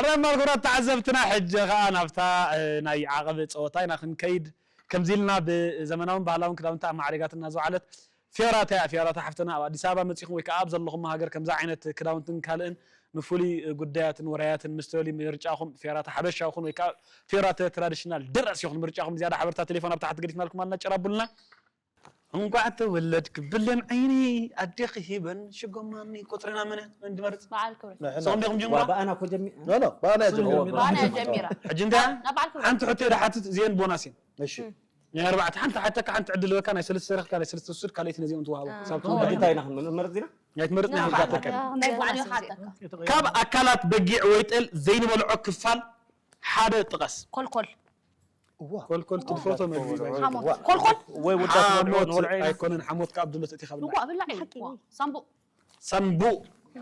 እማ ክቡራት ተዓዘብትና፣ ሕጂ ኸኣ ናብታ፣ እ፣ ናይ ዓቐብ ጸወታ ኢና ክንከይድ። ከምዚ ኢልና ብዘመናውን ባህላውን ክዳውንቲ ኣማዕሪጋትና ዝወዓለት ፊዮራታ እያ። ፊዮራታ ሓፍትና ኣብ ኣዲስ ኣበባ መጺኹም ወይ ከኣ ኣብ ዘለኹም ሃገር ከምዚ ዓይነት ክዳውንትን ካልእን ንፍሉይ ጉዳያትን ወራያትን ምስ ትደልዩ ምርጫኹም ፊዮራታ ሓበሻ ይኹን ወይ ከኣ ፊዮራታ ትራዲሽናል ድረስ ይኹን ምርጫኹም። ዝያዳ ሓበሬታ ቴሌፎን ኣብ ታሕቲ ገዲፍናልኩም ኣልና ጭራቡልና። እንኳዕ ተወለድክ ብሌን ዓይኒ ኣዴኺ ሂበን ሽጎማኒ ቁጽርና መን መን ድመርጽ? በዓል ክብረት። ንሕና። ንስኹም ዲኹም ጅምራ? ዋ፣ ብኣና እኮ ጀሚ-፣ ኖ፣ ኖ፣ ብኣና እያ ጀሚራ። ብኣና እያ ጀሚራ። ሕጂ እንታይ? ናብ በዓል ክብረት። ሓንቲ ሕቶ እየ ድሓትት፣ እዚኤን ቦናስ እየን። እሺ። ናይ ኣርባዕተ፣ ሓንቲ ሓተካ፣ ሓንቲ ዕድል በካ፣ ናይ ሰለስተ ረኽካ፣ ናይ ሰለስተ ውሱድ፣ ካልኣይቲ ነዚኦም ትወሃቡ። አ። ክሳብ ትወሃቡ። እንታይ ኢና ክንመርጽ ኢና? ናይ ትመርጽ ናይ ሓተካ። ናይ ባዕሉ ይሓተካ። ካብ ኣካላት በጊዕ ወይ ጤል ዘይንበልዖ ክፋል ሓደ ጥቀስ። ኮልኮል። እዋ። ኮልኮል ትድፈቶ መግቢ። ሓሞት። እዋ። ኮልኮል። ወይ ውዳት ሓሞት ንወልዖ ኢና። ኣይኮነን፣ ሓሞት ከኣ ኣብ ድሎ ተእቲኻ ብላዕ። እዋ፣ ብላዕ እዩ። ሓቂ። እዋ። ሳምቡእ። ሳምቡእ።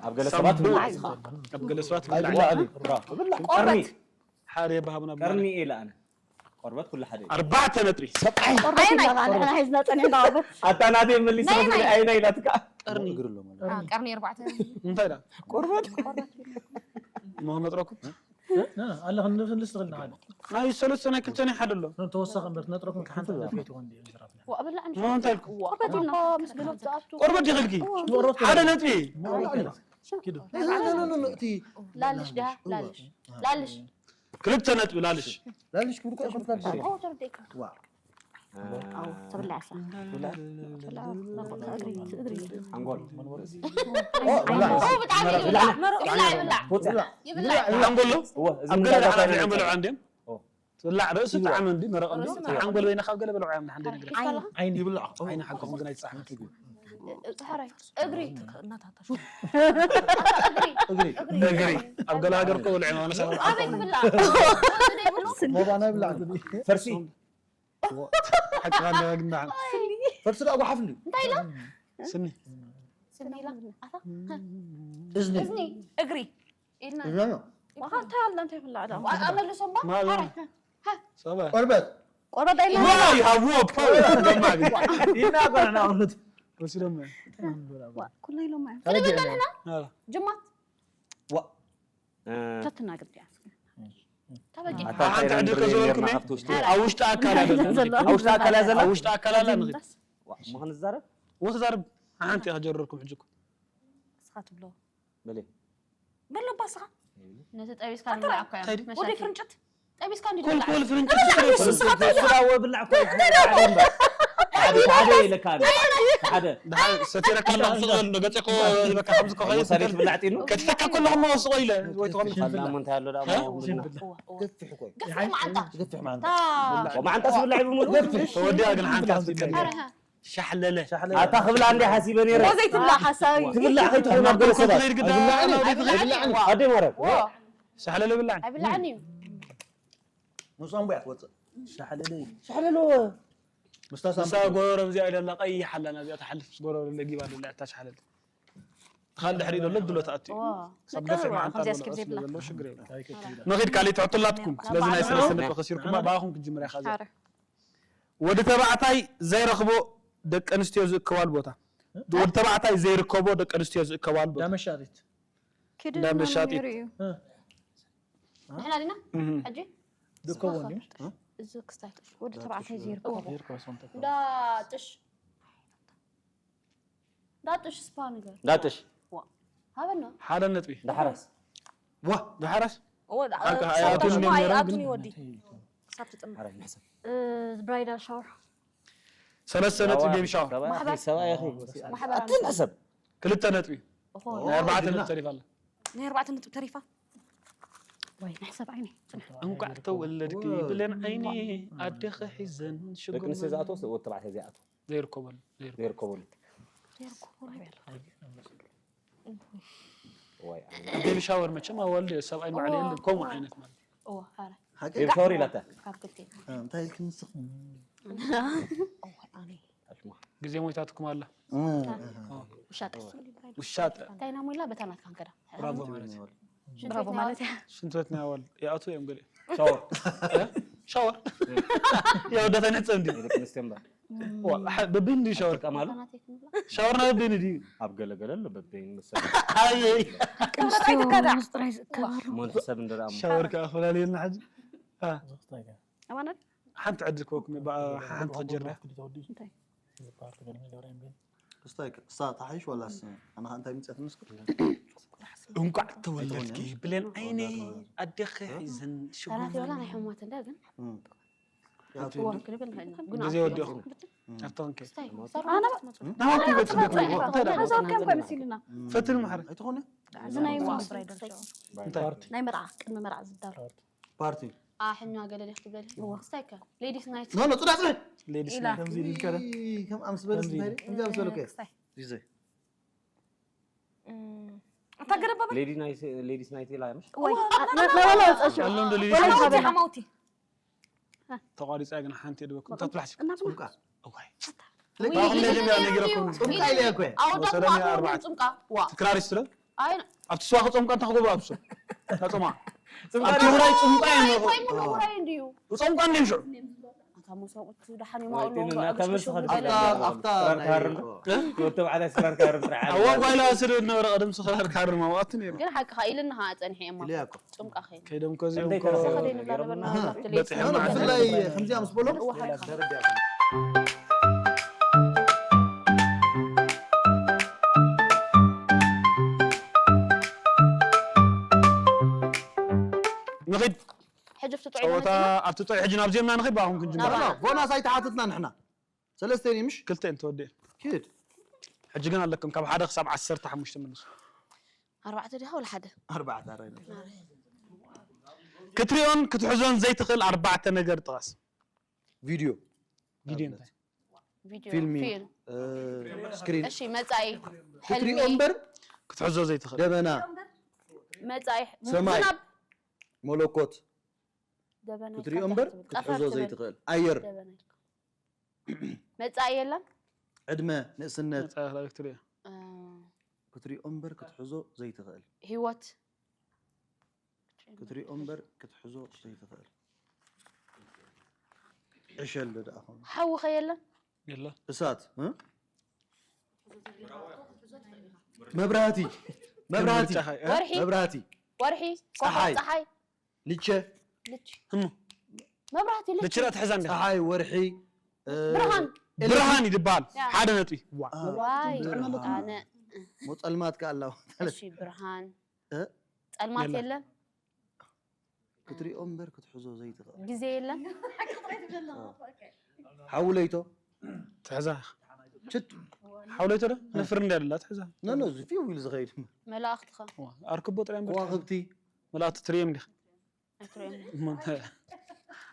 ኣብ ገለ ሰባት ሳምቡእ። ብላዕ እዩ። ኣብ ገለ ሰባት ብላዕ እዩ። ኣይብላዕን እዩ። ብራቮ። ብላዕ። ቆርበት። ቀርኒ። ሓደ የባሃቡና ብላዕ። ቀርኒ ኢለ ኣነ። ቆርበት ኩሉ ሓደ እዩ። ኣርባዕተ ነጥቢ። ሰብኣይ። ቆርበት ናይ ኢልና ባዕልና ሒዝና ጸኒሕና ቆርበት። ኣታ ናተይ መሊስኻ ናይ፣ ትብል ናይ። ኣይና ኢላትካ። ቀርኒ። እግሪ ኣሎ ማለት። አ፣ ቀርኒ ኣርባዕተ። እንታይ ዳ? ቆርበት። ቆርበት። ሞ ነጥረኩም? እ? እ፣ ኣለ ክንፍልስ ትኽእል ንሓደ። ናይ ሰለስተ ናይ ክልተ ናይ ሓደ ኣሎ። ኖ፣ ተወሳኺ እምበር ትነጥረኩም ሓንቲ ክነጥፍ ከይትኾን ድዩ ዝራፍና? ዋ፣ ብላዕ ሞ እንታይ ኢልኩም? ቆርበት ኢልና። ምስ ገለ ትኣቱ። ቆርበት ይኽልኪ? እዋ። ቆርበት ሓደ ነጥቢ። ኖ፣ ኖ፣ ኖ፣ ኖ፣ እቲ ላልሽ ድያ? እዋ። ላልሽ። ላልሽ። ክልተ ነጥቢ ላልሽ። ላልሽ ክብሉ እኮ ይኹን ላልሽ። ኦ፣ ተረዲእካ። ዋ። ኣው፣ ተብላዕ እሳ። ብላ-፣ ተብላዕ፣ እግሪ፣ እግሪ። ሓንጎል። ኦ፣ ብላዕ። ኦ፣ ብጣዕሚ ይብላዕ። ይብላዕ፣ ይብላዕ። ይብላዕ። ሓንጎል ዶ? እወ፣ እዚ ኣብ ገለ እንዳዛ ዳዕላ ታይ ፊዖም በልዑ ኣንድዮም። ኦ። ትብላዕ፣ ርእሲ ይብላዕ። ጣዕሚ እንዲ መረቕ እንዲ። ርእሲ መረቕ። ሓንጎል በይና ካብ ገለ በልዑ እዮም ንሓንደ ነገር። ዓይኒ። ዓይኒ። ይብላዕ። ዓይኒ ሓንጎል ግን ኣይትጻሕፍን ትብሉ። ሕራይ። እግሪ። እናታታሽ። እግሪ። እግሪ። እግሪ። ኣብ ገለ ሃገር እኮ በልዑ እዮም፣ ኣነ ሰባት ኣበይ ክብላዕ? እግሪ ይብሉ? ሞባና ይብላዕ። ፈርሲ። ሓቅኻ ኣለኻ ግን ደሓን። ፈርሲ ደኣ ጓሓፍ እንድዩ። እንታይ ኢላ? ስኒ። ስኒ ኢላ። ኣታ? እዝኒ። እዝኒ። እግሪ። ኢልና። እዝኒ ነው። ዋኻ እንታይ ኣላ እንታይ ይብላዕ ደኣ? ዋጣ መልሶ እምባ? ማሉ። ሓራይ። ሃ። ሰባ። ቆርበት። ቆርበት ኣይና። ዋ፣ ይሃብዎ፣ ፖ። ደማ ግን። ኢና እኮ ንሕና ኣውርድ። ወሲዶም እዮም። ዋ፣ ኩልና ኢሎም እዮም። ፍልይ በልና ንሕና። ኣላ። ጅማት። ዋ። እ። ተትናገር ድያ? ተበጊዕ። ኣታ ሓንቲ እንታይ ዕድል ኢለን ከዘበልኩም እየ። ኣብቲ ውሽጢ? ኣብ ውሽጢ ኣካል ኣይደለም። ዘሎ። ኣብ ውሽጢ ኣካል እያ ዘላ? ኣብ ውሽጢ ኣካል ኣላ ንኺድ። ዋ፣ እሞ ክንዛረብ? ወትዛረብ ሓንቲ እያ ከጀርረኩም ሕጂ እኮ። እስኻ ትብሎ። በለ። በሎ እባ እስኻ። ነቲ ጠቢስካ ኣታ ንብላዕ እኮ እያ። እንታይ ድዩ? መሻኪ። ወደይ ፍርንጭት። ጠቢስካ እንዲ ኮልኮል ድብላዕ። ፍርንጭት እሱ ዳዎ ብላዕ እኮ እዩ። ሓደ፣ ሓደ ኢለካ ኣሎ። ሓደ። ደሓን ሰቲረካ ኣለኹ፣ ስቕ በል፣ ገጸ እኮ ይበካ፣ ከምዚ እኮ ከይድ ወሳሪት ትበል። ብላዕ ጢኑ። ከትፈካ ከለኹ እሞ ስቕ ኢለ፣ ወይ ትኾን። ፋላ እሞ እንታይ ኣሎ ደኣ፣ እ? እሞ ምንድና? እዋ፣ እዋ። ገፊሕ እኮ እዩ። ገፊሕ መዓንጣ። ገፊሕ መዓንጣ። ታ። ወ-፣ መዓንጣ ስብላዕ እዩ ብምሉእ። ገፊሕ። ተወዲኣ ግን ሓንቲ ኣብዚ ትቀኒ። ኣረ፣ ሃ። ሻሕለለ። ሻሕለለ። ኣታ ክብላ እንዲ ሓሲበ ነይረ። እሞ ዘይትብላዕ ሓሳዊ። ትብላዕ ከይትኾን ኣብ ገለ ሰባት። ኣይብላዕን እዩ። ኣይብላዕን እዩ። ኣይብላዕን እዩ። ኣደ ማርያም። ዋ። ሻሕለለ ብላዕን። ኣይብላዕን እዩ። ምስ ኣምቦ እያ ትወፅእ። ሻሕለለ እዩ። ሻሕለለ ወ። ምስታ ንሳ ሳምቦ። ጎረሮ እዚኣ ኢላ ኣላ፣ ቀይሕ ኣላ፣ ናብዚኣ ትሓልፍ። ጎረሮ ለጊባ ኣላ፣ እታ ሻሕለለ። ትኻል ድሕሪ ዘሎ ድሎ ተኣቱ እዩ። ዋ። ሰብ ገፊሕ መዓንጣ ከምዚኣ ኣለዎ፣ ስኪብ ቀስ ዘይብላ። ዘሎ ሽግር የብሉን። ኣይከትይላ። ንኺድ ካልእ ትሕቶ ኣላትኩም። ስለዚ ናይ ሰለስተ ነጥቢ ከሲርኩማ፣ ብኣኹም ክጅምር እያ፣ ካዚ። ሓረ። ወዲ ተባዕታይ ዘይረኽቦ ደቂ ኣንስትዮ ዝእከባሉ ቦታ። ወዲ ተባዕታይ ዘይርከቦ ደቂ ኣንስትዮ ዝእከባሉ ቦታ። ዳመሻሪት። ኪዱ እንዳመሻጢት። ነይሩ እዩ። እ። ንሕና ዲና? እህ። ሕጂ? ዝእከቦ እንድዩ። እዚ ክስታይ ጥሽ። ወዲ ተባዕታይ ዘይርከቦ። እንዳ ጥሽ። እንዳ ጥሽ ስፓ ነገር። እንዳ ጥሽ። ዋ። ሃበና። ሓደ ነጥቢ። እንዳ ሓራስ። ዋ፣ እንዳ ሓራስ? ኦ፣ ዳ-፣ ሓንካ ሰብኣይ ኣይኣቱን ስማ ነይሮም ኣይኣቱን ግን ይወዲ። ክሳብ ትጥምር። ሓራስ ንሕሰብ። እ፣ ብራይዳል ሻወር። ሰለስተ ነጥቢ ቤቢ ሻወር። ሰብኣይ ኣኺ፣ ማሕበር። ሰብኣይ ኣኺ። ማሕበር ኣትን ሕሰብ። ክልተ ነጥቢ። ኦሆ። ናይ ኣርባዕተ ነጥቢ ተሪፋ ኣላ። ናይ ኣርባዕተ ነጥቢ ተሪፋ። ወይ፣ ናይ ሰብ ዓይኒ። ጽንሕ። እንኳዕ ተወለድኪ ብሌን ዓይኒ፣ ኣዴኺ ሒዘን ደቂ ኣንስትዮ ሽጉርመን። ዝኣትዎ ወዲ ተባዕታይ ዘይኣትዎ? ዘይርከበሉ፣ ዘይርከበሉ። ዘይርከበሉ። ዘይርከበሉ። ዋይ፣ ኣነ ቤቢ ሻወር መቸም ኣዋልድ ሰብኣይ ማዕለ የለን፣ ከምኡ ዓይነት ማለት እዩ። እዋ፣ ኧረ። ሓቂ? ቤቢ ሻወር ኢላታ። ካብ ክልቴ። እ፣ እንታይ ኢልክኒ ንስኺ? እዋ፣ ኣነ። ኣሽማ። ግዜ ሞይታትኩም ኣላ። እ፣ እ፣ እ። ውሻጠ። ውሻጠ። እንታይ ኢና ሞይላ በታ ናትካ ንከዳ። ብራቮ ማለት እዩ። ሽንት ቤት ብራቮ ናይ ማለት ኣዋልድ። እያ። ሽንት ቤት ናይ ኣዋልድ። ይኣትዉ እዮም ገሊኦም። ሻወር። እ? ሻወር? እ። ያው ደታ ንሕጸብ እንዲ። ደቂ ኣንስትዮ እምበር። ዋ፣ ሐ-፣ በብህንዲ ሻወር። ኣትጥቀማሉ? ሻወር ናይ ወደኒ ድዩ? ኣብ ገለገለ ኣሎ በበይን መሰለኝ። ኣበይ? ኣንስትዮ ጥራይ ዝከበሩ። እሞ እንተ ሰብ እንደ ደኣ እሞ። ሻወር ከኣ ኣፈላለየልና ሕጂ። አ። ኣማነት? ሓንቲ ዕድል ክወኩም፣ ብኣ ሓንቲ ክጀርዳ። እንታይ? ክስታይ፣ እሳ ተሓይሽ ወላስ ኣና እንታይ ምጸት መስክ? እንኳዕ ተወለድኪ ብሌን ዓይነይ፣ ኣዴኺ ሒዘን ሽጉ። ኣላት የብላ ናይ ሕሙማት እንዳ ግን። እም። ያው እዋ፣ ክንብል ንኽእል ኢና። ግን ግዜ ኣብቲ ወዲኹም። ኣብቲ ኮንከ። ክስታይ፣ ኣና ናባኩም ይበጽሕ። እንታይ ደኣ? እዛ ወዲያ እኮ መሲልና። እም። ፈትኒ ማሕረ። ኣይትኾነ? እዚ ናይ ዋ፣ ሞስ-፣ ስራይ ደርሻ። እንታይ? ናይ መርዓ፣ ቅድሚ መርዓ ዝዳሎ። ፓርቲ። ኣሕኛ ገለ ዲኽ ትብለል? እዋ። ክስታይ ከ? ሌዲስ ናይት። ኖ፣ ኖ፣ ጽዳዕ፣ ጽዳዕ። ሌዲስ ኢላ። ናይት። ከምዚ ኢሉ ዝከረ። ኢ፣ ከም ኣምስ በለስ ከምዚ። ናይ፣ ከምዚ ኣምሰሉ ከ? ክስታይ። ይዘ። እም፣ ኣታ ገረባበል። ሌዲ ናይት፣ ሌዲስ ናይት ኢላ ምሽ? ወይ፣ እዋ፣ ና-፣ ና-፣ ና-፣ ና-፣ ና-፣ ና-፣ ኣለዎም ዶ ሌዲስ ናይት? ሓማውቲ፣ ሓማውቲ። ተቋሪጻ ግን ሓንቲ የድበኩም። ተትላሕሲ። እና ጽምቃ። እዋይ። ልክ ባኹም ነጅም ያ ነጊረኩም። ጽምቃ ኢለ እኮ። ኣወዳት ሰለሚ ኣርባዕተ። ጽምቃ። ዋ። ትክራሪ ስለ? ኣይ፣ ኣብቲ ስዋ ክጸምቃ እንታይ ክገብሩ ኣብ ስዋ? ታጸማ። ጽምቃ ኣብ ትግራይ ጽምቃ እዮም። ኣይ፣ ኮይኑ ምሁራይ እንድዩ። ክጸምቃ እንድዮም ሽዑ። ኣታ መሰቡ እቲ ደሓን እዮም ኣውሎ። ኣፍታ፣ ኣፍታ ክራር ናይ ክሃርም ዶ? እ? ወዲ ተባዕታይ ክራር ክሃርም ጥራሕ ኣዎ፣ ኣለ። ጓይላ ስለ ዝነበረ ቀደም ክራር ክሃርም ኣዋት ነይሩ። ግን ሓቅኻ ኢልና ኸዓ ጸኒሐ እማ። ኢለያ እኮ። ጽምቃ ኸይኑ። ከይዶም እኮ እዚኦም እንታይ እኮ ተረፈ? ተኸደና እናበልና በጺሐ ኣብቲ ሌስ ማለት ነው። ብፍላይ ከምዚኣ ምስ በሎም፣ እዋ፣ ሓቅኻ። ንኺድ። ሕጂ ኣብቲ ጥዑይ ጸወታ መጺና? ኣብቲ ጥዑይ ሕጂ ናብ ዜምና ንኺድ፣ ብኣኹም ክንጅምር። ናባና። ቦናስ ኣይተሓተትና ንሕና። ሰለስተ እየን ምሽ? ክልተ እየን ተወዲኤን። ኪድ። ሕጂ ግን ኣለኩም፣ ካብ ሓደ ክሳብ ዓሰርተ ሓሙሽተ መልሱ። ኣርባዕተ ዲኻ ወላ ሓደ? ኣርባዕተ፣ ኣረ። ክትሪኦን ክትሕዞን ዘይትኽእል ኣርባዕተ ነገር ጥቐስ። ቪድዮ። ቪድዮ እንታይ? ቪድዮ፣ ፊልሚ፣ ፊልም። እ፣ ስክሪን። እሺ፣ መጻኢ። ክትሪኦ ሕልሚ። እምበር ክትሕዞ ዘይትኽእል። ደበና። መጻኢ። ሰማይ። ዝናብ። መለኮት። ደበና ክትሪኦ ይካታ እምበር ትብል። ክትሕዞ ጠፈር ትብል። ዘይትኽእል። ኣየር። ደበና ይካ-፣ መጻኢ የለን? ዕድመ፣ ንእስነት። መጻኢ ካልኣይ ክትሪኦ። እ፣ ክትሪኦ እምበር ክትሕዞ ዘይትኽእል። ህይወት። ክትሪኦ እምበር ክትሕዞ ዘይትኽእል። ዕሸል ዶ ደኣ ኾን? ሓዊ ኸ የለን? የለ። እሳት፣ እ? መብራህቲ። መብራህቲ። ምርጫ ኸ-፣ እ? ወርሒ። መብራህቲ። ወርሒ። ኮኸብ ጸሓይ። ጸሓይ። ልቸ። ልች። እሞ። መብራህቲ ልች። ልች ዳ ትሕዛ እንዲኻ? ጸሓይ፣ ወርሒ፣ እ፣ ብርሃን። ኤሌክትሪክ። ብርሃን ይድበሃል። ያ። ሓደ ነጥቢ። ዋ። አ፣ ዋይ፣ ጥዕና ኣለኩም? ኣነ። ሞ ጸልማት ከ ኣለዋ። እሺ፣ ብርሃን። እ? ጸልማት የለን። የለን? ክትሪኦ እምበር ክትሕዞ ዘይትኽእል። ግዜ የለን? ሓዊ ለይቶ። ትሕዛ። ችድ። ሓዊ ለይቶ ዶ? እ። ነፍር እንዳ ደላ ትሕዛ። ኖ፣ ኖ፣ እዚ ፊው ኢሉ ዝኸይድ። መላእኽቲ ኸ? ዋ፣ ኣርክቦ ጥራይ እምበር ትሕዛ። ከዋኽብቲ። መላእኽቲ ትሪኦም ዲኻ? ኣይትሪኦም። እሞ እንታይ?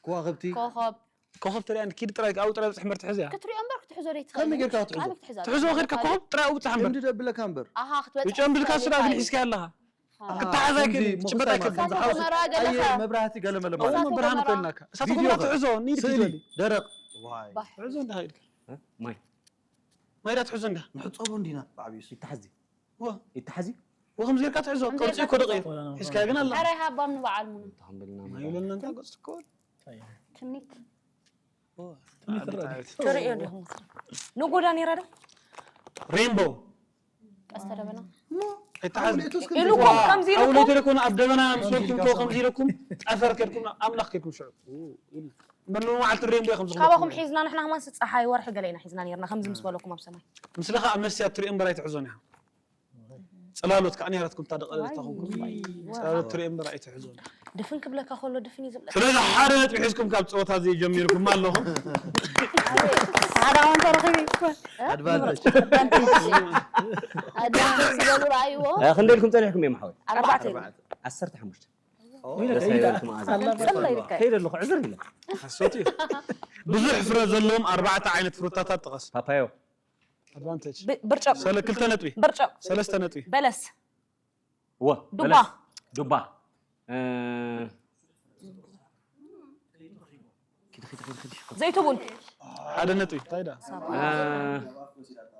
ከዋኽብቲ። ኮኸብ። ኮኸብ ትሪኣ እንዲ ኪድ ጥራይ፣ ኣብኡ ጥራይ ብጽሕ እምበር ትሕዝ እያ። ክትሪኦ እምበር ክትሕዞ ዘይትኽእል። ከመይ ጌርካ ክትሕዞ? ኣበይ ክትሕዛ? ትሕዞ ኸድካ ኮኸብ ጥራይ ኣብኡ ብጽሕ እምበር። ክንዲ ደብለካ እምበር። ኣሃ፣ ክትበጽሕ ብጨንብልካ ትኽእል ስራ ግን ኢኻ። ሒዝካ ኣለኻ። ኣሃ። ክትሓዝ ኣይክእልን። ከምዚ ትጭበጥ ሞክሳይ ኣይክእልን። ማለት እሳተ ጎመራ ገለ ኣየር፣ ኸ? መብራህቲ ገለ መለማ። እሳተ እሞ መብርሃን ጎመራ። እኮ ኢልናካ። እሳተ ቪድዮ ጎመራ ኸ? ትሕዞ፣ ኒድ ስእሊ፣ ቪድዮ። ደረቕ። ዋይ። ባህ። ትሕዞ እንዳ ኸድካ። እ? ማይ። ማይ ዳ ትሕዞ እንዳ። ንሕጸቦ እንዲና፣ ብዓብዩስ። ይተሓዝ። ዋ። ይተሓዝ። ወ ከምዚ ጌርካ ትሕዞ፣ ከምዚ ቅርጺ ጌርካ እኮ ደቂቕ። ትሕዞ። ሒዝካዮ ግን ኣላ። ኧረ ሃባም ንበዓል ሙኑ። እንተኾን በልና ማይ መብራህቲ። ይብለና እንታ ቅርጺ እኮ። ትምኒት። ትሪኦ ዲኹም? ንጎዳ ነይራ ዶ? ሬንቦው። ቀስተ ደበና። ኣይተሓዝ። ኢሉ እኮ ከምዚ ኢሉ እኮ። ኣውለይተ ደኮን ኣብ ደበና ምስ በልኩም እኮ ከምዚ ኢለኩም ጠፈር ከድኩም ኣምላኽ ከድኩም ሽዑ። እምበር ንመዓልቲ ሬንቦው ከም ዝኾነ ካባኹም ሒዝና ንሕና ከማን ጸሓይ ወርሒ ገለ ኢና ሒዝና ነይርና ከምዚ ምስ በለኩም ኣብ ሰማይ። ምስለኻ ኣብ መስትያት ትሪኦ እምበር ኣይትሕዞን ኢኻ። ጽላሎት ከኣ ነይራትኩም እታ ደቐለት እታ ኮንኩም። ዋይ። ጽላሎት ትሪኦ እምበር ኣይትሕዞን። ድፍን ክብለካ ከሎ ድፍን እዩ ዝብለካ። ስለዚ ሓደ ነጥቢ ሒዝኩም ካብ ጸወታ እዚ ጀሚርኩም ኣለኹም። ሓደ ኣወንታ ረኺቡ ይኮን? ኣድቫንቴጅ። ኣድቫንቴጅ ዝበሉ ረኣይዎ። እ፣ ክንደይ ኢልኩም ጸኒሕኩም እዮም ሓወይ? ኣርባዕተ። ኣርባዕተ። ዓሰርተ ሓሙሽተ። ኦ። ደስ ኣይበልኩም ኣዛ። ጽምለይ ልካ። ከይደ ኣለኹ ዕዝር ኢለ። ሓሶት እዩ። ብዙሕ ፍረ ዘለዎም ኣርባዕተ ዓይነት ፍሩታታት ጥቐስ። ፓፓዮ። ኣድቫንቴጅ። ብ-፣ ብርጭቕ። ሰለ-፣ ክልተ ነጥቢ። ብርጭቕ። ሰለስተ ነጥቢ። በለስ። እወ፣ ዱባ። በለስ። ዱባ። እ፣ ኪድ፣ ኪድ፣ ኪድ፣ ኪድ። ዘይትቡን። ሓደ ነጥቢ። እንታይ ዳ? እ፣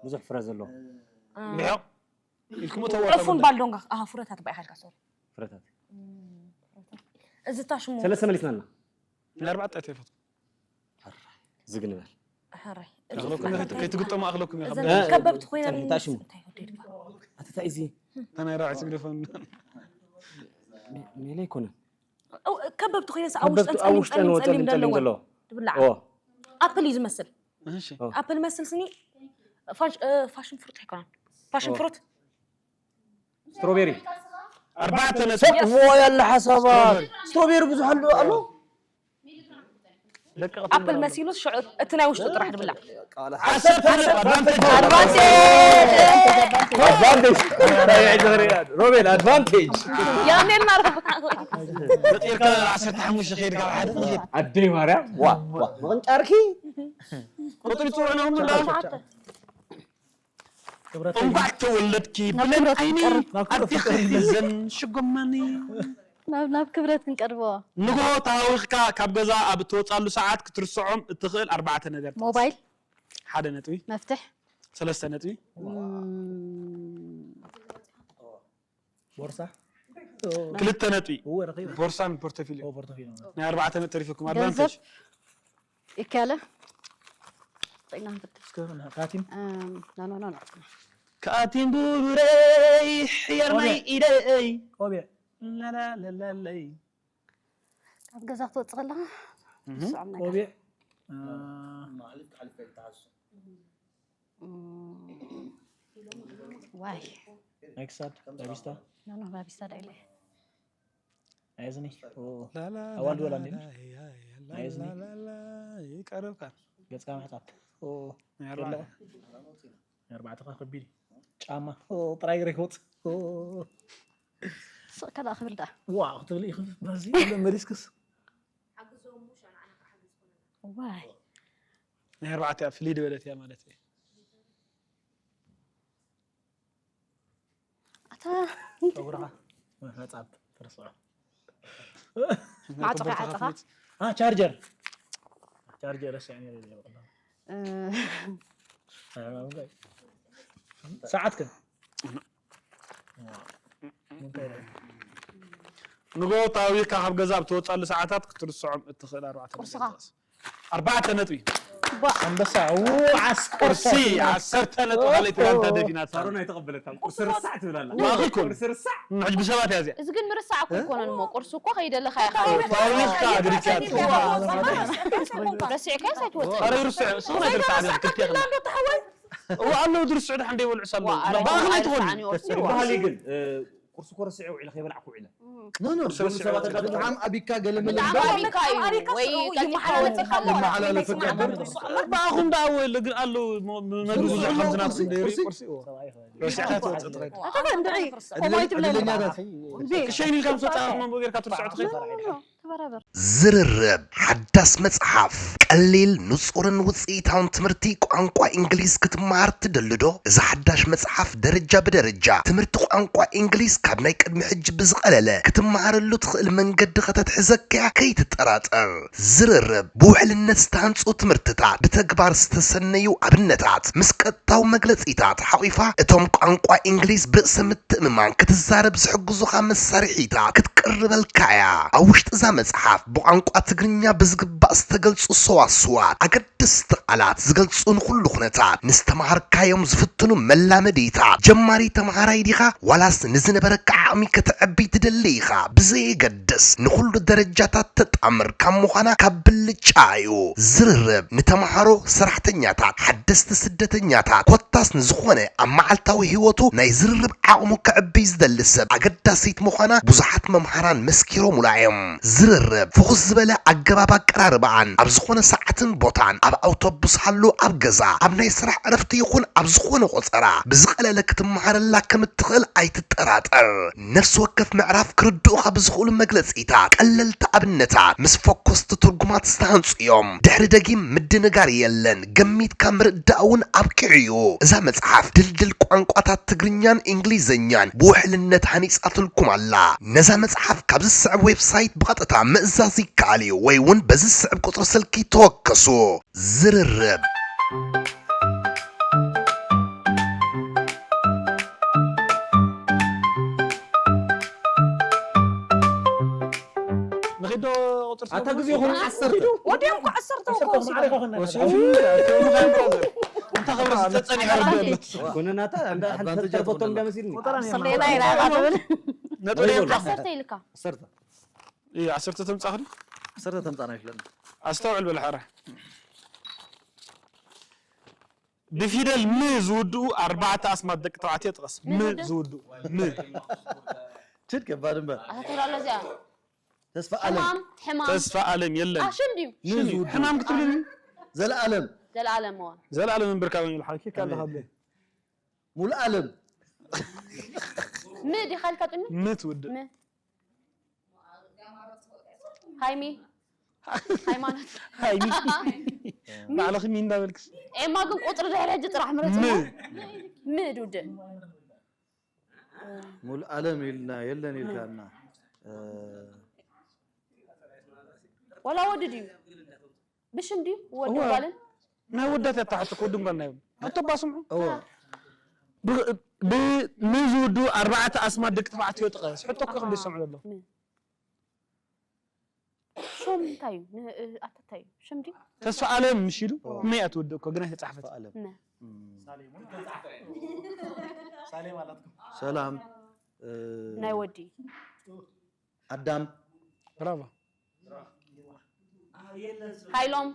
ብዙሕ ፍረ ዘለዎ። እ። ሚሖ። ኢልኩም እተዋታ ዕፉን ጉዳይ። ባልዶንጋ። ኣሃ፣ ፍረታት ባይ ሓልካ፣ ሶሪ። ፍረታት። እዚ ታሽሙ። ሰለስተ መሊስና ኣለና። ናይ ኣርባዕተ ኣይተፈትኩ። ዝግ ንበል። ሕራይ። ከይትግጠሙ ኣኽለኩም ኢኻ። እዘን ከበብቲ ኮይና እንታይ ሽሙ? እንታይ ወደድካ? ኣተታ እዚ ተናይ ራዕሲ ግደፈን። ሜላ ኣይኮነን። ከበብቲ ኮይነስ ኣብ ከበብቲ ውሽጠን ኣብ ጸሊም ውሽጠን ጸሊም ወ- ጸሊም ጸሊም ጸሊም ዘለወን ዘለዎ። ትብላዕ። ኦ ኣፕል እዩ ዝመስል። እሺ ኣፕል መስል ስኒ ፋሽን ፍሩት ኣይኮነን። ፋሽን ፍሩት ስትሮቤሪ ኣርባዕተ ነጥቢ ዎ ያለ ሓሳባ ስትሮቤሪ ብዙሕ ኣሎ ኣሎ ደቂ ኣፕል መሲሉ ሽዑ እቲ ናይ ውሽጡ ጥራሕ ድብላዕ። ዓሰርተ ነጥቢ ኣድቫንቴጅ ኣድቫንቴጅ ሮቤል ኣድቫንቴጅ ያሜልና በጢርካ ዓሰርተ ሓሙሽተ ከይድካ ሓደ ትኸይድ ኣደይ ማርያም ዋ ዋ ምቕንጫርኪ ቁጥሪ ፅውዕ ነው ምላ እንኳዕ ተወለድኪ ብለን ዓይኒ ኣዴኺ ዘን ሽጎማኒ ናብ ናብ ክብረት ክንቀርቦ ንግሆ ተሃዊኽካ ካብ ገዛ ኣብ እትወፃሉ ሰዓት ክትርስዖም እትኽእል ኣርባዕተ ነገር ሞባይል ሓደ ነጥቢ መፍትሕ ሰለስተ ነጥቢ እም፣ ቦርሳ ክልተ ነጥቢ እወ ረኺበ ቦርሳን ፖርተፊልዮ ፖርቶፊኖ ናይ ኣርባዕተ ነጥቢ ተሪፉኩም ገንዘብ ኣድቫንቴጅ ይካለ ጥዕና ንፍትሽ እስከ ካቲም እም፣ ኖ ኖ ኖ ኖ ካቲም ብሩረይ ሕየር ናይ ኢደይ ቆቢዕ ላላላላይ ካብ ገዛ ክትወፅእ ከለካ ንስዖም ነገር ቆቢዕ እም፣ ዋይ ናይ ክሳድ ዳቢስታ ኖ ኖ ባቢስታ ዳይለ ናይ እዝኒ ኣዋልድ ወላ እንዲና ናይ እዝኒ ይቀርብካ ገፅካ ምሕፃብ ናይ ኣርባዕተ ኣርባዕተኻ ከቢድ እዩ ጫማ ጥራይ ግረ ክወፅ ስቕ ከላ ክብል ዳ ዋ ክትብል ኢኹ በዚ መሊስክስ ዋይ ናይ ኣርባዕተ እያ ፍልይ ዝበለት እያ ማለት እዩ ኣታ ጨጉርኻ ምሕፃብ ትርስዖ ማዕፆ ከይዓፀኻ ቻርጀር ቻርጀር ረሲዐ ነይረ እ፣ ሰዓት ከ ንጎ ታዊካ ካብ ገዛ ኣብ ትወፃሉ ሰዓታት ክትርስዖም እትኽእል ኣርባዕተ ቁርስኻ ኣርባዕተ ነጥቢ ኣንበሳ ዓስር ቁርሲ ዓሰርተ ነጥቢ ካልኣይቲ ጋንታ ደፊናታ ሳሮን ኣይተቐበለታን ቁርሲ ርሳዕ ትብል ኣላ ማኺ ኮን ቁርሲ ርሳዕ ሕጂ ብሰባት እያ እዚኣ እዚ ግን ምርሳዕ እኮ ኣይኮነን እሞ ቁርሲ እኮ ከይደለካ ኢኻ ታዊካ ድሪካ ረሲዕካስ ኣይትወፅእ ኣረ ይርስዕ ስኹም ኣይትርስዕ ክልቴ እዋ ኣለዉ ድርስዕ ድሓን ደይበልዑ ሳሉ ባኽን ኣይትኾን በሃሊ ግን ቁርሲ ኮረስዐ ውዒለ ከይበላዕኩ ውዒለ ኖ ኖ ቁርሲ ሰባት ብጣዕሚ ኣቢካ ገለ መለ ብጣዕሚ ኣቢካ እዩ ወይ ቀልጢፍካ ወፂኻ ኣለኻ መሓላለፊ ባኹም ደኣ ወለ ግን ኣለዉ መግቢ ብዙሕ ከም ዝናብ ቁርሲ ቁርሲ እዎ ረሲዕካ ትወፅእ ትኸይድ ኣታ እንድዒ ከምኡ ኣይትብለኒ ዕድለኛታት ክሸይን ኢልካ ምስ ወፅኻ መንጎ ጌርካ ትርስዖ ትኸይድ ተበራበር ዝርርብ ሓዳስ መጽሓፍ ቀሊል ንጹርን ውጽኢታውን ትምህርቲ ቋንቋ እንግሊዝ ክትመሃር ትደሊ ዶ? እዛ ሓዳሽ መጽሓፍ ደረጃ ብደረጃ ትምህርቲ ቋንቋ እንግሊዝ ካብ ናይ ቅድሚ ሕጂ ብዝቐለለ ክትመሃረሉ ትኽእል መንገዲ ከተትሕዘካ እያ ከይትጠራጠር። ዝርርብ ብውሕልነት ዝተሃንጹ ትምህርትታት ብተግባር ዝተሰነዩ ኣብነታት ምስ ቀጥታዊ መግለጺታት ሓቒፋ እቶም ቋንቋ እንግሊዝ ብርእሰ ምትእምማን ክትዛረብ ዝሕግዙኻ መሳርሒታት ክትቅርበልካ እያ። ኣብ ውሽጢ እዛ መጽሓፍ ብቋንቋ ትግርኛ ብዝግባእ ዝተገልጹ ሰዋስዋት፣ ኣገደስቲ ቃላት ዝገልጹ ንኹሉ ኩነታት፣ ንዝተምሃርካዮም ዝፍትኑ መላመዲታት፣ ጀማሪ ተምሃራይ ዲኻ ዋላስ ንዝነበረካ ዓቕሚ ከተዕቢ ትደሊ ኢኻ ብዘየገድስ ንኹሉ ደረጃታት ተጣምር ካብ ምዃና ካብ ብልጫ እዩ። ዝርርብ ንተምሃሮ፣ ሰራሕተኛታት፣ ሓደስቲ ስደተኛታት ኮታስ ንዝኾነ ኣብ መዓልታዊ ህይወቱ ናይ ዝርርብ ዓቕሙ ከዕብይ ዝደሊ ሰብ ኣገዳሲት ምዃና ብዙሓት መምሃራን መስኪሮሙላ እዮም። ዝርርብ ፍኹስ ዝበለ ኣገባብ ኣቀራርባኣን ኣብ ዝኾነ ሰዓትን ቦታን ኣብ ኣውቶቡስ ሃሉ ኣብ ገዛ ኣብ ናይ ስራሕ ዕረፍቲ ይኹን ኣብ ዝኾነ ቆጸራ ብዝቐለለ ክትመሃረላ ከም እትኽእል ኣይትጠራጠር። ነፍሲ ወከፍ ምዕራፍ ክርድኡኻ ብዝኽእሉ መግለጺታት ቀለልቲ ኣብነታት ምስ ፈኮስቲ ትርጉማት ዝተሃንጹ እዮም። ድሕሪ ደጊም ምድንጋር የለን፣ ገሚትካ ምርዳእ እውን ኣብቂዑ እዩ። እዛ መጽሓፍ ድልድል ቋንቋታት ትግርኛን እንግሊዝኛን ብውሕልነት ሃኒጻትልኩም ኣላ። ነዛ መጽሓፍ ካብ ዝስዕብ ዌብሳይት ብቐጥታ ምእዛዝ ይከኣል እዩ ወይ እውን በዚ ዝስዕብ ቁጽሪ ስልኪ ተወከሱ። ዝርርብ ንኺዶ ቁፅሪ ኣታ ግዜ ይኹን ዓሰርተ። ወዲኦም እኮ ዓሰርተ እኮ ዓሰርተ ወሲዶም። ማዕረ ይኸውን። ወሲዱ እንተ እንታይ ክብረስ ተጸኒሑ ክብል። ኮነናታ እንዳ ሓንቲ Advantage ተርፈቶም ኣቑመጣ። እንዳመሲልኒ። ቁጠራ ዓሰርተ ኢላ ኢኻ ትብል። ነጥቢ እዮም። ዓሰርተ ኢልካ። ዓሰርተ። እዩ ዓሰርተ ተምጻእኽኒ። ዓሰርተ ተምጻና ይፍለጥ። ኣስተውዕል በል ሓራ። ብፊደል ም ዝውድኡ ኣርባዕተ ኣስማት ደቂ ተባዕትዮ ጥቀስ። ም ዝውድኡ። ም። ችድ ከባድ እምበር። ኣተተላለ እዚኣ ተስፋ ኣለም። ሕማም ሕማም ተስፋ ኣለም የለን። ኣሽም ድዩ? ም ዝውድኡ። ሕማም ክትብልኒ? ዘለኣለም። ዘለኣለም እዋ ዘለኣለም እምበር ካብ ይልሓልኪ ካልካ ኣለ። ሙሉኣለም። ም ዲኻ ኢልካ ጥኒ? ም ትውድእ። ም ሃይሚ ሃይማኖት ሃይሚ። ባዕልኺ ሚ እንዳበልክስ። ኤማ ግን ቁፅሪ ድሕሪ ሕጂ ጥራሕ ምረፅ ም። ም ድውድእ ሙሉኣለም ኢልና የለን ኢልካና። እ፣ ወላ ወዲ ድዩ? ብሽም ድዩ? ወዲ እዋ። ጓልን? ናይ ወዳት ያታሓት እኮ ድንጓል ናይ። ኣቶ ባስምዑ። እዎ። ብ- ብ- ም ዝውድኡ ኣርባዕተ ኣስማት ደቂ ተባዕትዮ ጥቀስ። ሕቶ እኮ ክንዲ ዝሰምዑ ዘሎ። ም። ሹም እንታይ እዩ? ን- እ፣ ኣታ እንታይ እዩ? ሽም ድዩ? ተስፋ ኣለም ምሽ ኢሉ። ም እያ ትውድእ እኮ ግን ኣይተጻሕፈት። ተስፋ ኣለም። ነ ሰላም። እ፣ ናይ ወዲ ኣዳም። ብራቮ። ሃይሎም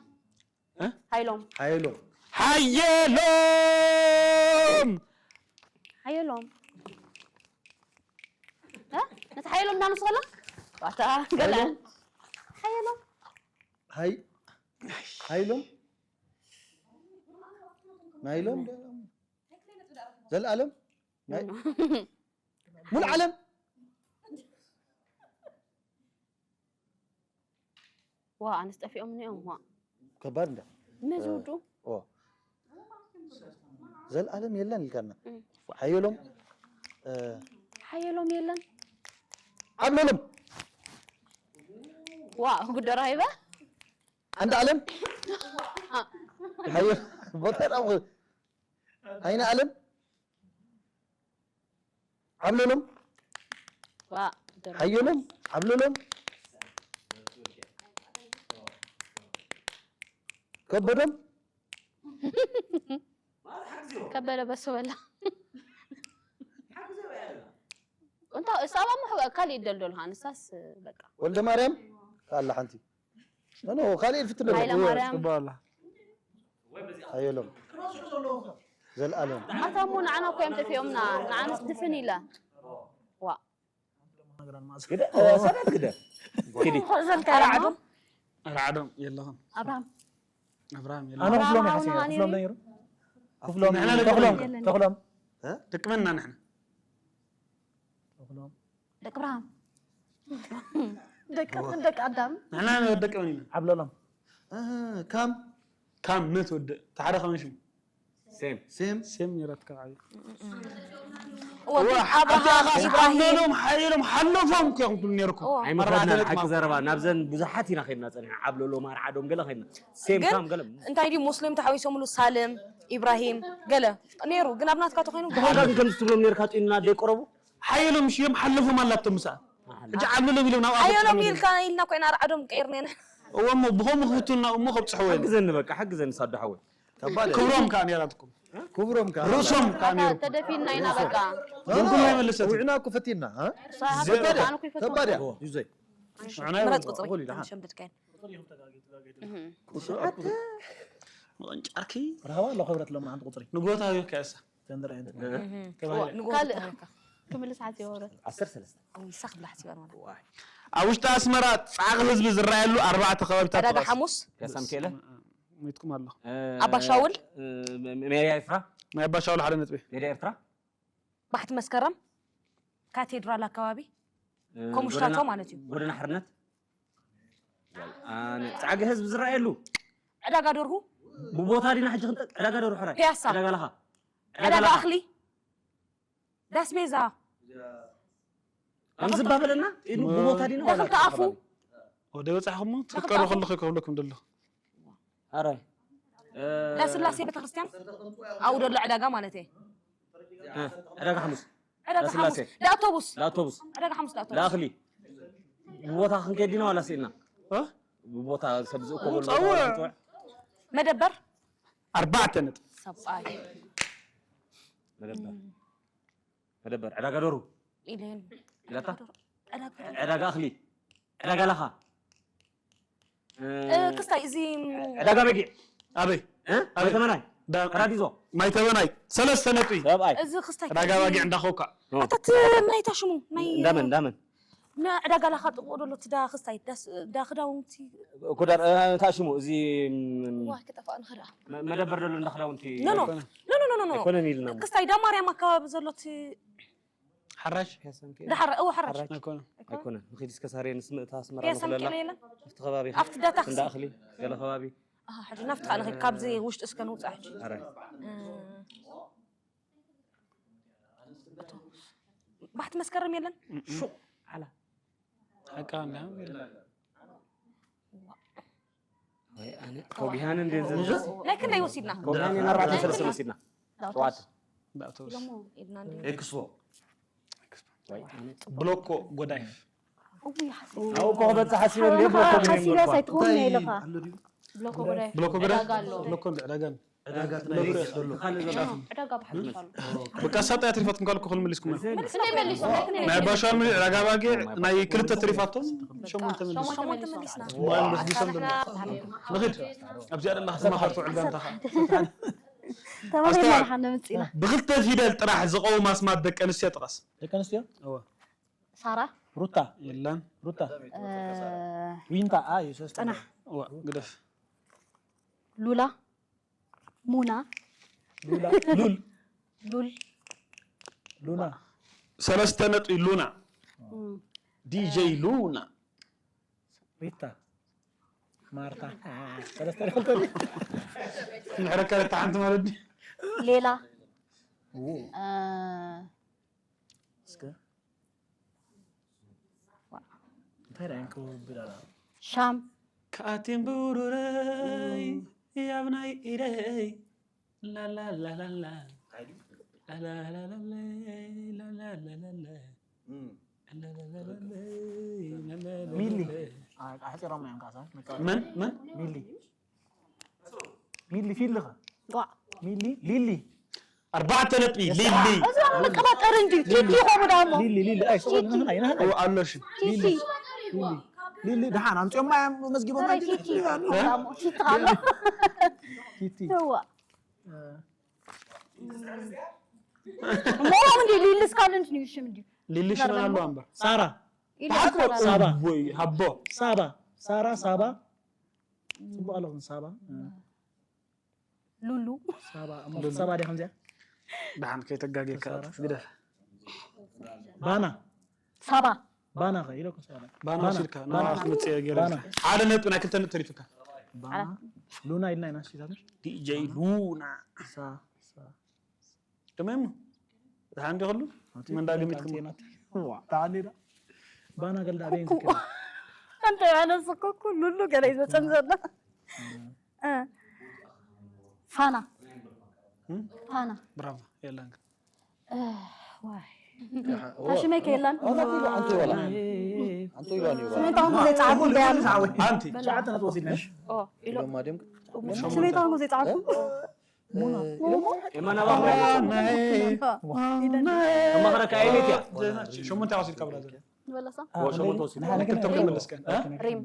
እ? ሃይሎም ሓየሎም። ሓየሎም። ሓየሎም እ? ነቲ ሓየሎም እንዳነሱ ከላ ዋታ ገለ ሓየሎም ሃይ-፣ ሓይሎም። ናይሎም። ዘለኣለም። ናይ-፣ ሙሉዓለም። ዋ ኣነስ ጠፊኦም እኒኦም ዋ ከባድ እንዳ። መዝውዱ ኦ። ዘለኣለም የለን ኢልካና። ሓየሎም። እ፣ ሓየሎም የለን ዓብለሎም። ዋ ጉደራ ይበ ኣንዳ ኣለም። ሓየሎም። ቦታ ራም። ኣይነ ኣለም። ዓብለሎም። ዋ ጉደራ ሓየሎም። ዓብለሎም። ከበዶም። ከበደ በሱ በላ እንታ እሳባ ሞ ካልእ ይደልደልካ ንሳስ በቃ ወልደ ማርያም። ኣላ ሓንቲ። ኖ፣ ኖ፣ ካልእ ፍትነ። ሃይለ ማርያም ጽባላ። ሓየሎም። ዘለኣለም። ኣታ እሞ ንዓና እኮ እዮም ጠፊኦምና ንዓንስ ድፍን ኢለ ዋ ግደ፣ እ፣ ሰዳት ግደ። ኪዲ። ኣራዕዶም ኣራዕዶም የለኹም። ኣብርሃም ኣብርሃም ኣነ የለኹም። ክፍሎም ኣብርሃም ይሓስብ ሃኒ ክፍሎም ነይሩ? ነይሩ። ክፍሎም ንሕና ተኽሎም ደቂ ተኽሎም ደቂ መን ኢና ንሕና? ተኽሎም ደቂ ኣብርሃም ደቂ ደቂ ኣዳም ንሕና ደቂ መን ኢና? ዓብለሎም እ፣ ካም። ካም ም ትውድእ። እቲ ሓደ ከመን ሽሙ? ሴም። ሴም። ሴም ነይራትካ ዓብዩ። ወዲ ኣብርሃም ኢብራሂም ሓሎም ሓይሎም ሓለፎም እኮ ኢኹም ትብሉ ነይርኩም። እዎ። ኣይምኸድናን ኣርባዕተ ሓቂ ደቂ ዘረባ ናብዘን ብዙሓት ኢና ከድና ፀኒሕና ዓብለሎም ኣርዓዶም ገለ ከድና ሴም ግን ካም ገለ እንታይ ድዩ ሙስሊም ተሓዊሶምሉ ሳልም ኢብራሂም ገለ ነይሩ ግን ኣብ ናትካ ተኮይኑ ብኸምዛ ግን ከምዚ ትብሎም ነርካ ጢኑና ደይቀረቡ ሓየሎም ሽዮም ሓለፎም ኣላቶም ምሳ ሕጂ ዓብለሎም ኢሎም ናብ ኣፈ ሓየሎም ጥቕሚ ኢልካ ኢልና ኮይና ኣርዓዶም ቀይርና ኢና እዎ እሞ ብኸምኡ ክፍትኑ እሞ ከብፅሕዎ የለን ሓግዘኒ በቃ ሓግዘኒ ሳዶ ሓወይ ከባድ። ክብሮም ከዓ ነይራትኩም ክብሮም ከዓ። ርእሶም ከዓ ነይሩ ተደፊንና ኢና በቃ ድንኩል ኣይመልሰት ውዕና እኮ ፈቲና። እ? ሳያት ዘበደ። ኣነ እኮ ይፈትዎ ከባድ እያ። ዩዘይ። ሽዑና ምረፅ ይወርዶ። ቁፅሪ እኹል ኢላ። ከም ሸምደድካይን መቐንጫርኪ ረሃባ ኣሎ ክብረት ሎም ሓንቲ ቁፅሪ ንጎታ ይወካ እሳ ተንደር ኣይነት ተባሂለ ንጎ ካልእ ተባሂልካ። ክምልስ ሓፂ ወረ ዓሰርተ ሰለስተ ንሳ ክብላ ሓሲባ ማለት ኣብ ውሽጢ ኣስመራ ፃዕቂ ህዝቢ ዝረኣየሉ ኣርባዕተ ከባቢታት ዕዳጋ ጥቐስ። ሓሙስ ፒያሳ ሚካኤለ ሞይትኩም ኣለኹ እ፣ ኣባሻውል? እ፣ ሜዳ ኤርትራ ናይ ኣባሻውል ሓደ ነጥቢ ሜዳ ኤርትራ ባሕቲ መስከረም ካቴድራል ኣካባቢ እ፣ ኮሙሽታቶ ጎደና- ማለት እዩ። ጎደና ሓርነት ኣነ ፃዕቂ ህዝቢ ዝረኣየሉ ዕዳጋ ደርሁ ብቦታ ዲና ሕጂ ክንጠ ዕዳጋ ደርሁ ሕራይ ፒያሳ። ዕዳጋ ለኻ ዕዳጋ ኣኽሊ ዳስቤዛ ከም ዝባበለና ኢሉ ብቦታ ዲና ዋላ ዳኽልቲ ኣፉ ወደ በፃሕኹሞ ትፍቀሩ ከለኹ ይከፍለኩም ደሎ ኣረ ዳስላሴ ቤተክርስትያን ኣብኡ ደሎ ዕዳጋ ማለት እየ። ዕዳጋ ሓሙስ ዕዳጋ ዳስላሴ። ሓሙስ ዳኣውቶቡስ ዳኣውቶቡስ ዕዳጋ ሓሙስ ዳኣውቶቡስ ዳኣኽሊ ብቦታ ክንከይድ ዲና ዋላ ስኢልና ብቦታ ሰብ ዝእከበሉ ጸውዕ። ቦታ ዝጽውዕ። መደበር። ኣርባዕተ ነጥቢ። ሰብኣይ መደበር። መደበር ዕዳጋ ደሩ ኢለን ኢላታ። ዕዳጋ እኽሊ፣ ዕዳጋ ላኻ፣ ክስታይ እዚ ዕዳጋ በጊዕ። ኣበይ? እ? ኣበይ ተመናይ? ዳ- ራዲዞ ማይ ተበናይ ሰለስተ ነጥቢ። ሰብኣይ እዚ ክስታይ ዕዳጋ ባጊዕ እንዳኾካ። ኣታት ናይ ታሽሙ ናይ እንዳመን እንዳመን ዕዳጋ ላኻ ጥቕኡ ደሎ እቲ ዳ ክስታይ ዳስ- ዳ ክዳውንቲ ኮዳር ታሽሙ እዚ ም- ዋ ክጠፋእ ንኽዳ መ- መደበር ደሎ እንዳ ክዳውንቲ ኖ ኖ ኖ ኖ ኖ ኖ ኣይኮነን ኢልና እሞ። ክስታይ ዳ ማርያም ኣካባቢ ዘሎ እቲ ሓራሽ ዳሓር እወ ሓራሽ ኣይኮነ። ኣይኮነን ንኺድ እስከ ሳሬ ንስምእታ ኣስመራ ፒያሳ ንኽለላ ሚካኤል የለን ኣብቲ ከባቢ ኣብቲ ዳ ታክሲ እንዳ እኽሊ ገለ ከባቢ ኣሃ ሕጂ ናብቲ ካልእ ኸይድ ካብዚ ውሽጢ እስከ ንውፃእ ሕጂ ኣረ ባሕቲ መስከረም የለን ሹቕ ዓላ ሓቃ እንዳ ወይ ኣነ ኮጊሃን እንዴ ዘንዘ ናይ ክንደይ ወሲድና ኮጊሃን ኣርባዕተ ሰለስተ ወሲድና ሸውዓተ ብኣውቶቡስ ኢሎሞ ኢድና እንዲ ኤክስፖ ወይ ኣነ ብሎኮ ጎዳይፍ እውይ ሓሲብ ኣብኡ እኮ ክበፅሕ ሓሲበ እንዴ ብሎኮ ሓሲብያስ ኣይትኸውን እየ ኢለኻ ብሎኮ ጎዳይ ብሎኮ ጎዳይፍ ዕዳጋ ኣሎ ብሎኮ ዕዳጋ ኣሎ። ዕዳጋ ትመልስ ዘሎ ካልእ ዘሎ ዕዳጋ ብሓፈሻ ኣሎ በቃ ሳጣ ትሪፋትኩም ካልኩ ክል መሊስኩም ክንደይ መሊሱ ናይ ባሻል ምሊ ዕዳጋ ባጊዕ ናይ ክልተ ትሪፋቶም ሸሞንተ መሊስ ሸሞንተ መሊስና ዋን በስቢሶም ዘሎ ንኽድ ኣብዚኣ ደላ ክትመኻርቶ ዕልጋንታኻ ተባሂልና ኢና ሓነ ምፅኢና ብክልተ ፊደል ጥራሕ ዝቐውም ኣስማት ደቂ ኣንስትዮ ጥቐስ ደቂ ኣንስትዮ እወ ሳራ ሩታ የላን ሩታ እ፣ ዊንታ እዩ ሰለስተ ፅናሕ እወ ግደፍ ሉላ ሙና ሉላ ሉል ሉል ሉና ሰለስተ ነጥቢ ሉና እም፣ ዲጄ ሉና ሪታ ማርታ ሰለስተ ሪታ ንሕረካ ለታ ሓንቲ ማለት ድዩ ሌላ ው እ፣ እስከ እንታይ ዳይን ክብል ኣላ ሻም ከኣቴን ብሩረይ ያብናይ ኢደይ ላላላላላ ላላላላላ ሚሊ ኣሕፂሮም እዮም ካሳ መን መን ሚሊ ሚሊ ፊልኻ ጓዕ ሚሊ ሊሊ ኣርባዕተ ነጥቢ ሊሊ እዚ ዋ መቀባጠሪ እንዲ ኪቲ ይኸውን ዳሞ ሊሊ ሊሊ ኣይ ሰው ናህና ናህና ኣለሽ ኪቲ ሊሊ ደሓን ኣምፅኦም እዮም መዝጊቦም ኪቲ ዳሞ ኪቲ ኣሎ ኪቲ እዋ እሞ እንዲ ሊልስ ካልእ እንትን እዩ ሽም እንዲ ሊሊ ሽም ኣለዋ እምበር ሳራ ኢሉ ሓቆ ይሰራል። ሳባ ወይ ሃቦ ሳባ ሳራ ሳባ ጽቡቅ ኣለኹም ሳባ ሉሉ ሳባ እሞ ሳባ ዲያ ከምዚያ ደሓን ከይተጋጌካ ግደፍ ባና ሳባ ባና ኸ ኢለኩም ሳባ ባና ወሲድካ ንባዕልኻ ክትመጽእ እየ ገይረ ሓደ ነጥቢ ናይ ክልተ ነጥቢ ተሪፉካ ባና ሉና ኢልና ኢና ስቲታተር ዲጀይ ሉና ሳ ሳ ደመሞ ደሓን ዲኹሉ መንዳ ገሚትኩም ተዓሊዳ ባና ገልዳ ቤን ዝከ እንተ ያነስ እኮ ኩሉ ገለ ይዘፀን ዘሎ እ። ፋና ፋና ብራቮ የለን ዋይ ታሽመይ ከየላን ኣንቶ ይዋላ ኣንቶ ይዋላ ይዋላ ስሜታውን ዘይፀዓፉ ደያሉ ኣንቲ ሸዓተ ነጥቢ ወሲድና ኦ ኢሎ ኢሎም ማድዮም ስሜታውን ዘይፀዓፉ የማና ባባ ተማኸረካ ዓይነት እያ ሸሞንተ ወሲድካ ብላ ዘለ ንበለሳ ሸሞንተ ወሲድ ክልተ ተመለስከን ሪም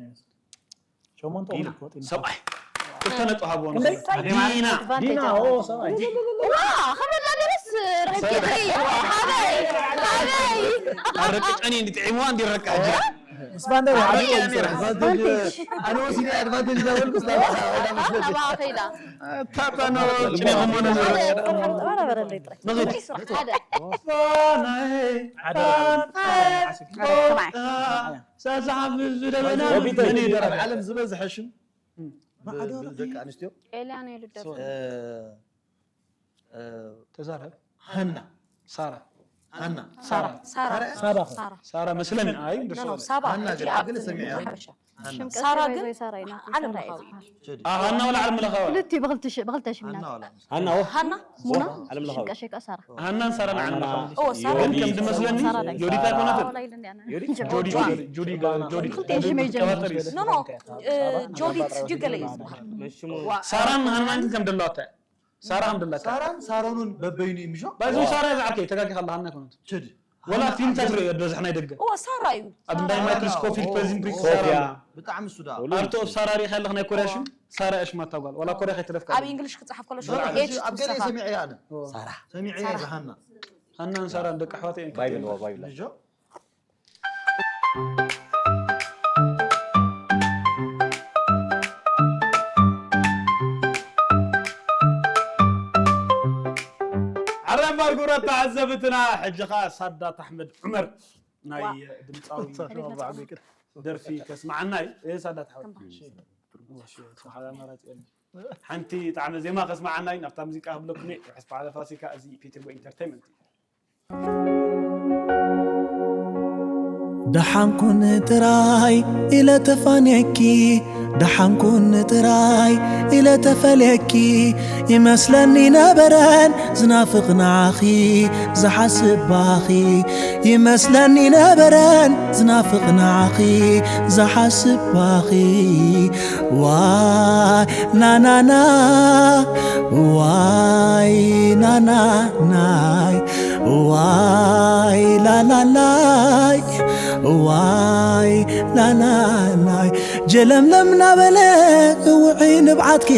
ሸሞንተ ዲና ወሲድ ሰብኣይ ክልተ ነጥቢ ሃብዎ ዲና ዲና ኦ ሰብኣይ ዋ ከመላ ገለስ ረኪብሪ ሃበይ ሃበይ ኣረቅጨኒ እንዲጥዒምዋ እንዲረቃ ሕጂ ስባንደር ኣድቫንቴጅ ኣነ ወሲደ ኣድቫንቴጅ ዳወልኩ ስታባ ተባኸይዳ ታጣኖ ጭኔኹም ሆነ ሓደ ሳዛ ሓፍዝ ደበና ወቢተይ መን ይደረፍ ኣብ ዓለም ዝበዝሐ ሽም ደቂ ኣንስትዮ ኤልያና ይልደፍ እ፣ እ፣ ተዛረብ ሃና ሳራ ሃና። ሳራ። ሳራ። ሳራ። ሳራ። ሳራ መስለኒ ኣይ ኖ ኖ እንደሱ ሳባ ሃና እቲ ገለ ኣብ ገለ ሰሚዐ። ሓበሻ። ሽም ሳራ ቀይረ ግን ወይ ሳራ ኢና ዓለም ለኻዊ እዩ። ኣሃና ወላ ዓለም ለኻዊ። ክልቲ ብክልቲ ሽ ብክልተ ሽም ኢና ኣና ዋላ ሃና ሃና ሙና ዓለም ለኻዊ ሽም ቀሸይ ከ ሳራ ሃናን ሳራን ዓለም ለኻዊ። ኦ ሳራ ጆዲ ከም ዝመስለኒ ሳራ ዳይ ዮዲታ ኮነት ዋላ ኢለ እንዲያ ጆዲ ጆዲ ጆዲ ጆዲ ክልቲኤን ሽመይ ጀሚሩ። ቀባጥር እዩ። ኖ ኖ እ፣ ጆዲት ድዩ ገለ እዩ ዝበሃል። መሽሙ ዋ፣ ሳራን ሃናን ግን ከም ደለዋ ታይ ሳራ ከም ደላ ታይ ሳራን ሳሮንን በበይኑ እዩ ምሾ ባይዞ ሳራ ዝዓርከ ተጋጊኻ ኣለሃና ኮነት ችድ ወላ ፊልምታት ርእዮ ዝበዝሕ ናይ ደገ እዋ ሳራ እዩ። ኣብ እንዳይ ማይክሮስኮፊክ ፕሬዚን ፕሪክ ሳራ ኮፍያ ኣሎ። ብጣዕሚ እሱ ዳ ኣብቲ ኦፍ ሳራ ሪኢኻ ኣለኽ ናይ ኮርያ ሽም ሳራ እሽማታ ጓል ዋላ ኮርያ ከይተረፍካ ኣብ እንግሊሽ ክፅሓፍ ከሎ ሽሮ ኤች ኣብ ገለ ትውሰኻ። ሰሚዐ ኣነ ሳራ ሰሚዐ ሳራ። ዝሃና ሃናን ሳራን ደቂ ኣሕዋት እዮም ባይብል ዋ ባይብል ምሾ ዓራይ ማርጉራ ተዓዘብትና ሕጂ ኸዓ ሳዳት ኣሕመድ ዑመር ናይ ድምፃዊ ደርፊ ከስማዓና እዩ። እ፣ ሳዳት ሓወይ ሓንቲ ጣዕመ ዜማ ከስማዓና እዩ። ናብታ ሙዚቃ ክብለኩም እየ። ርሑስ በዓለ ፋሲካ። እዚ ፒትርቦ ኢንተርቴይመንት እዩ። ደሓንኩን ጥራይ ኢለ ተፋንየኪ ደሓንኩን ጥራይ ኢለ ተፈልየኪ ይመስለኒ ነበረን ዝናፍቕ ንዓኺ ዝሓስብ ባኺ ይመስለኒ ነበረን ዝናፍቕ ንዓኺ ዝሓስብ ባኺ ዋይ ናናና ዋይ ናናናይ ዋይ ላላላይ ዋይ ላላላይ ጀለምለም ናበለ እውዒ ንብዓትኪ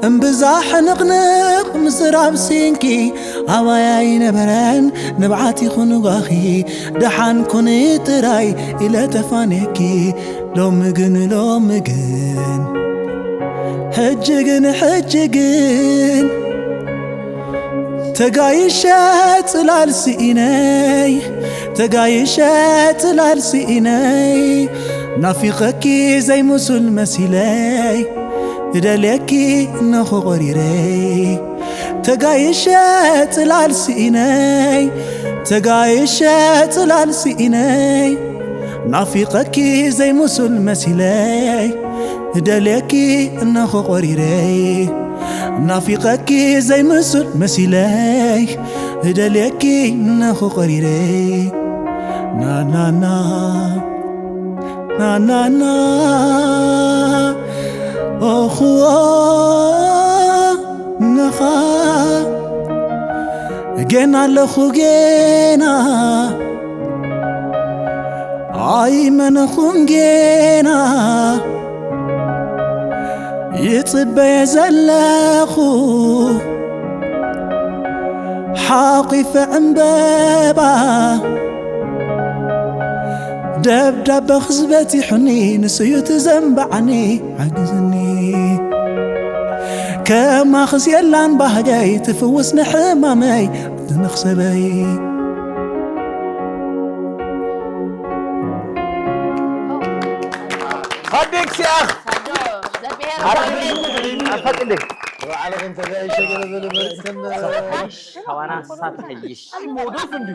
እምብዛ ሕንቕንቕ ምዝራብ ሲንኪ ኣባይ ኣይነበረን ንብዓት ይኹን ጓኺ ደሓን ኩኒ ጥራይ ኢለ ተፋንየኪ ሎሚ ግን ሎሚ ግን ሕጂ ግን ሕጂ ግን ተጋይሸ ጽላል ስኢነይ ተጋይሸ ጽላል ስኢነይ ናፊቐኪ ዘይምሱል መሲለይ እደልየኪ እነኹ ቖሪረይ ተጋይሸ ጽላል ስኢነይ ተጋይሸ ጽላል ስኢነይ ናፊቐኪ ዘይምሱል መሲለይ እደልየኪ እነኹ ቖሪረይ ናፊቐኪ ዘይምሱል መሲለይ እደልየኪ እነኹ ቖሪረይ ናናና ናናና ኦኽዎ ነኻ ጌና ኣለኹ ጌና ኣይመነኹን ጌና ይጽበየ ዘለኹ ሓቒፈ ዕምበባ ደብዳበ ክዝበቲሑኒ ንስዩ ትዘንበዓኒ ሓግዝኒ ከማኽስ የላን ባህገይ ትፍውስ ንሕማመይ ትንኽሰበይ ኸቢድ ሲኣኽ ዘብሔር ኣፈቅልኝ ባዕልኽን ተጋይሸ ገለ በለ መሪፅክን ካዋና ሳት ሐይሽ ሞዶፍ እንዲ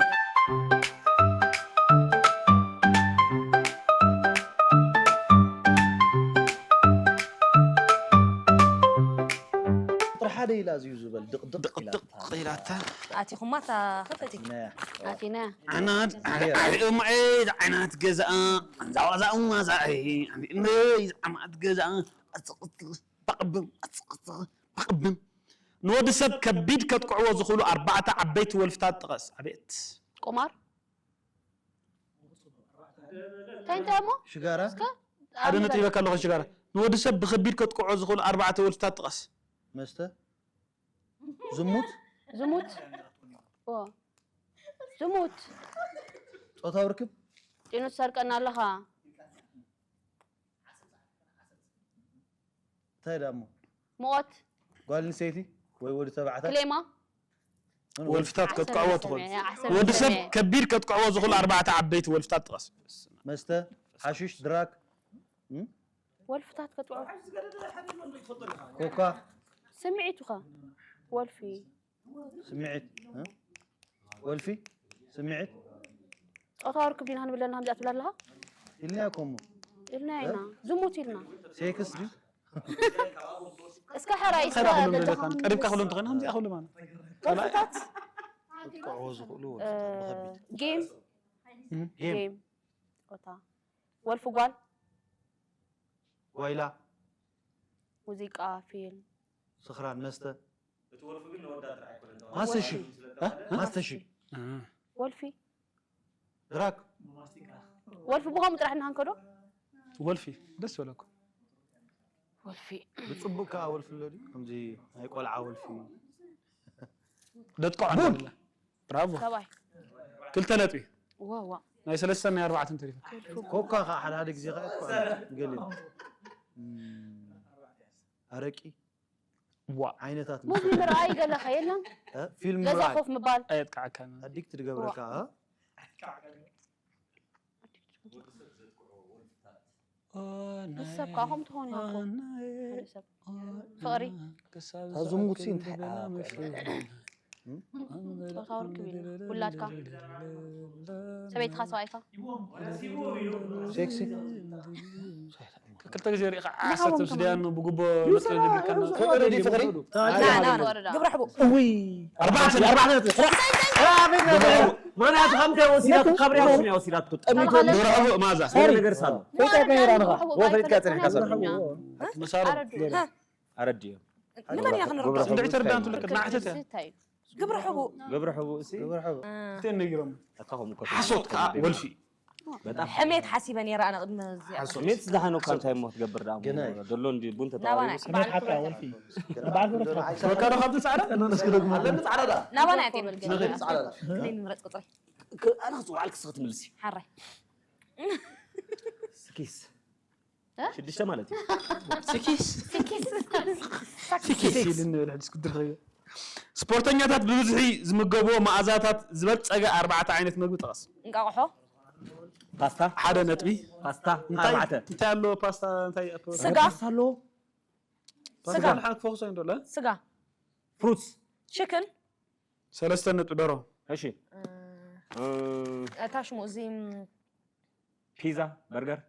ቁጥሪ ሓደ ኢላ እዚዩ ዝበል ድቕድቕ ኢላ ኢላታ ኣቲኹማ እታ ክፈቲ ነያ ኣቲና ዓናት ዓናት ገዛኣ ዛዋዛኡ ማዛኢ ዓናት ገዛኣ ኣጽቕጽቕ ባቕብም ኣጽቕጽቕ ባቕብም ንወዲ ሰብ ከቢድ ከጥቅዕዎ ዝኽእሉ ኣርባዕተ ዓበይቲ ወልፍታት ጥቀስ። ኣቤት ቁማር እንታይ እንታይ እሞ ሽጋራ እስከ ሓደ ነጥብ ይበካ ኣለኹ ሽጋራ ንወዲ ሰብ ብከቢድ ከጥቅዖ ዝኽእሉ ኣርባዕተ ወልፍታት ጥቀስ። መስተ ዝሙት ዝሙት ኦ፣ ዝሙት ጾታዊ ርክብ ጢኑ ትሰርቀና ኣለኻ እንታይ ዳሞ ሞት ጓል ኣንስተይቲ ወይ ወዲ ተባዕታይ ክሌማ ምን ወልፍታት ከጥቅዕዎ ዓሰርተ ትኽእሉ ሰሜ- ዓሰርተ ወዲ ሰብ ሰሜ- ከቢድ ከጥቅዕዎ ዝኽእሉ ኣርባዕተ ዓበይቲ ወልፍታት ጥቀስ። መስተ ሓሽሽ ድራግ ወልፍታት ከጥቅዑ ኮካ ስምዒቱኻ ወልፊ ስምዒት እ? ወልፊ ስምዒት ጾታዊ ርክብ ዲና ክንብል ዘለና ከምዚኣ ትብል ኣለኻ? ኢልና እኮ እሞ ኢልና ኢና። ዝሙት ኢልና። ሴክስ ድዩ? እስከ ሕራይ እስከ ሕራይ ክብሎም ገዛኻ ዘለካ ቀሪብካ ክብሎም ተኾይና ከምዚኣ ክብሎም ኣነ ወልፍታት ክጥዕዎ ዝኽእሉ ወልፍታት እ፣ ብኸቢድ ጌም ጌም ጌም ጾታ ወልፊ ጓል ዋይላ ሙዚቃ ፊልም ስኽራን መስተ እቲ ወልፊ ግን ነወዳት ጥራሕ ኣይኮነን። ማስተሺ ማስተሺ ወልፊ ድራክ ወልፊ ብኸምኡ ጥራሕ ንሃንከዶ ወልፊ ደስ በለኩም ወልፊ ብፅቡቅ ከዓ ወልፊ ኣሎ ድዩ ከምዚ ናይ ቆልዓ ወልፊ ደጥቆ ኣንዳብላ ብራቮ ሰብኣይ ክልተ ነጥቢ ዋዋ ናይ ሰለስተን ናይ ኣርባዕተን ተሪፈ ኮካ ከዓ ሓደ ሓደ ግዜ ከዓ ይጥፋእ ገሊ ኣረቂ ዋ ዓይነታት ሙቪ ምርኣይ ገለኸ የለን እ፣ ፊልም ገዛ ምርኣይ ኮፍ ምባል ኣየጥቃዓካ ኣዲክት ድገብረካ እ? ሰብ ከዓ ከምኡ ትኾን ኢኻ እኮ ሓደ ሰብ ፍቕሪ ዝሙት ሲ እንታይ ጾታዊ ርክብ ኢልና ውላድካ ሰበይትኻ ሰብኣይካ ሴክሲ ክልተ ግዜ ሪኢኻ ዓሰርተ ምስ ደያኑ ብጉቦ መጥለሊ ቢልካ ፍቕሪ ድዩ ፍቕሪ ና ና ወረዳ ግብረ ሕቡእ እውይ ኣርባዕተ ኣርባዕተ ምክንያቱ ከምታ ወሲዳቱ ካብ ሪያሱ ነው ወሲዳቱ ጠሚቶ ግብረ ሕቡእ መኣዛ ስለ ነገር ሳሎ ፈይጣ ከይራ ንኻ ወፈሪት ካጽን ካጽን መሳሩ ኣረዱ ኣረድዮ ንመን ኢና ክንረዳ እንድዒ ተርዳንቱ ልክ ናዕተተ እንታይ እዩ ግብረ ሕቡእ ግብረ ሕቡእ እሲ ግብረ ሕቡእ ኣታኹም እኮ ሓሶት ከዓ ወልፊ በጣም ሕሜት ሓሲበ ነይረ ኣነ ቅድሚ እዚኣ ስሜት ዝሃነው ካብ እንታይ እሞ ክትገብር ደኣ ገና እዩ። ደሎ እንዲ ቡን ናባና ተታዋሪ እዩ። በዓል ሓቃ ወልፊ ተወካ ዶ ካብቲ ፃዕዳ ኣለኒ ፃዕዳ ናባና እየ ከይበል ንኽእል ፃዕዳ ዳ ክልተይ ንምረፅ ቁፅሪ ኣነ ክፅውዓልክ ስኽ ትምልሲ ሓራይ ስኪስ ሽዱሽተ ማለት እዩ ስኪስ ስኪስ ኢልን ንብል ሕጂ ስክድር ኸይበ ስፖርተኛታት ብብዝሒ ዝምገብዎ መኣዛታት ዝበልፀገ ኣርባዕተ ዓይነት መግቢ ጠቐስ እንቃቕሖ ፓስታ ሓደ ነጥቢ ፓስታ እንታይ ኣርባዕተ እንታይ ኣለዎ ፓስታ እንታይ ስጋ ፓስታ ኣለዎ ስጋ ሓክ ፎክስ ኣይንደለ ስጋ ፍሩትስ ችክን ሰለስተ ነጥቢ ደሮ እሺ እታ ሽሙ እዚ ፒዛ በርገር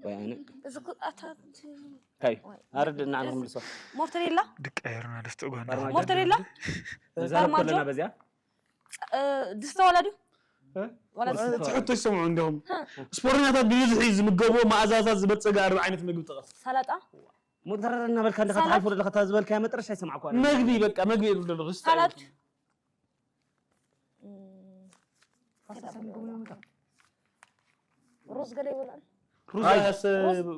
ወይ ኣነ እዚ ኩ- ኣታ እንታይ ኣረድእና ንክምልሶ ሞርተዴላ ድቃየርና ደፍቲ ጓና ባርማጆ ሞርተዴላ ንዛረብ ባርማጆ? ከለና በዚኣ እ፣ ድስተ ዋላ ድዩ ዋላ ድስተ እቲ ሕቶ ይሰምዑ እንዲኹም ስፖርተኛታት ብብዝሒ ዝምገብዎ መኣዛታት ዝበልፀገ ኣርባ ዓይነት ምግቢ ጥቀስ ሰላጣ ሞተረር እናበልካ እንደ ክትሓልፎ ዘለካ እታ ዝበልካያ መጠረሻ ይሰማዕኳ መግቢ በቃ መግቢ የብሉ ደሎ ሳላድ ሩዝ ገለ ይበልዑ ሩዝ ራይዝ። ያስ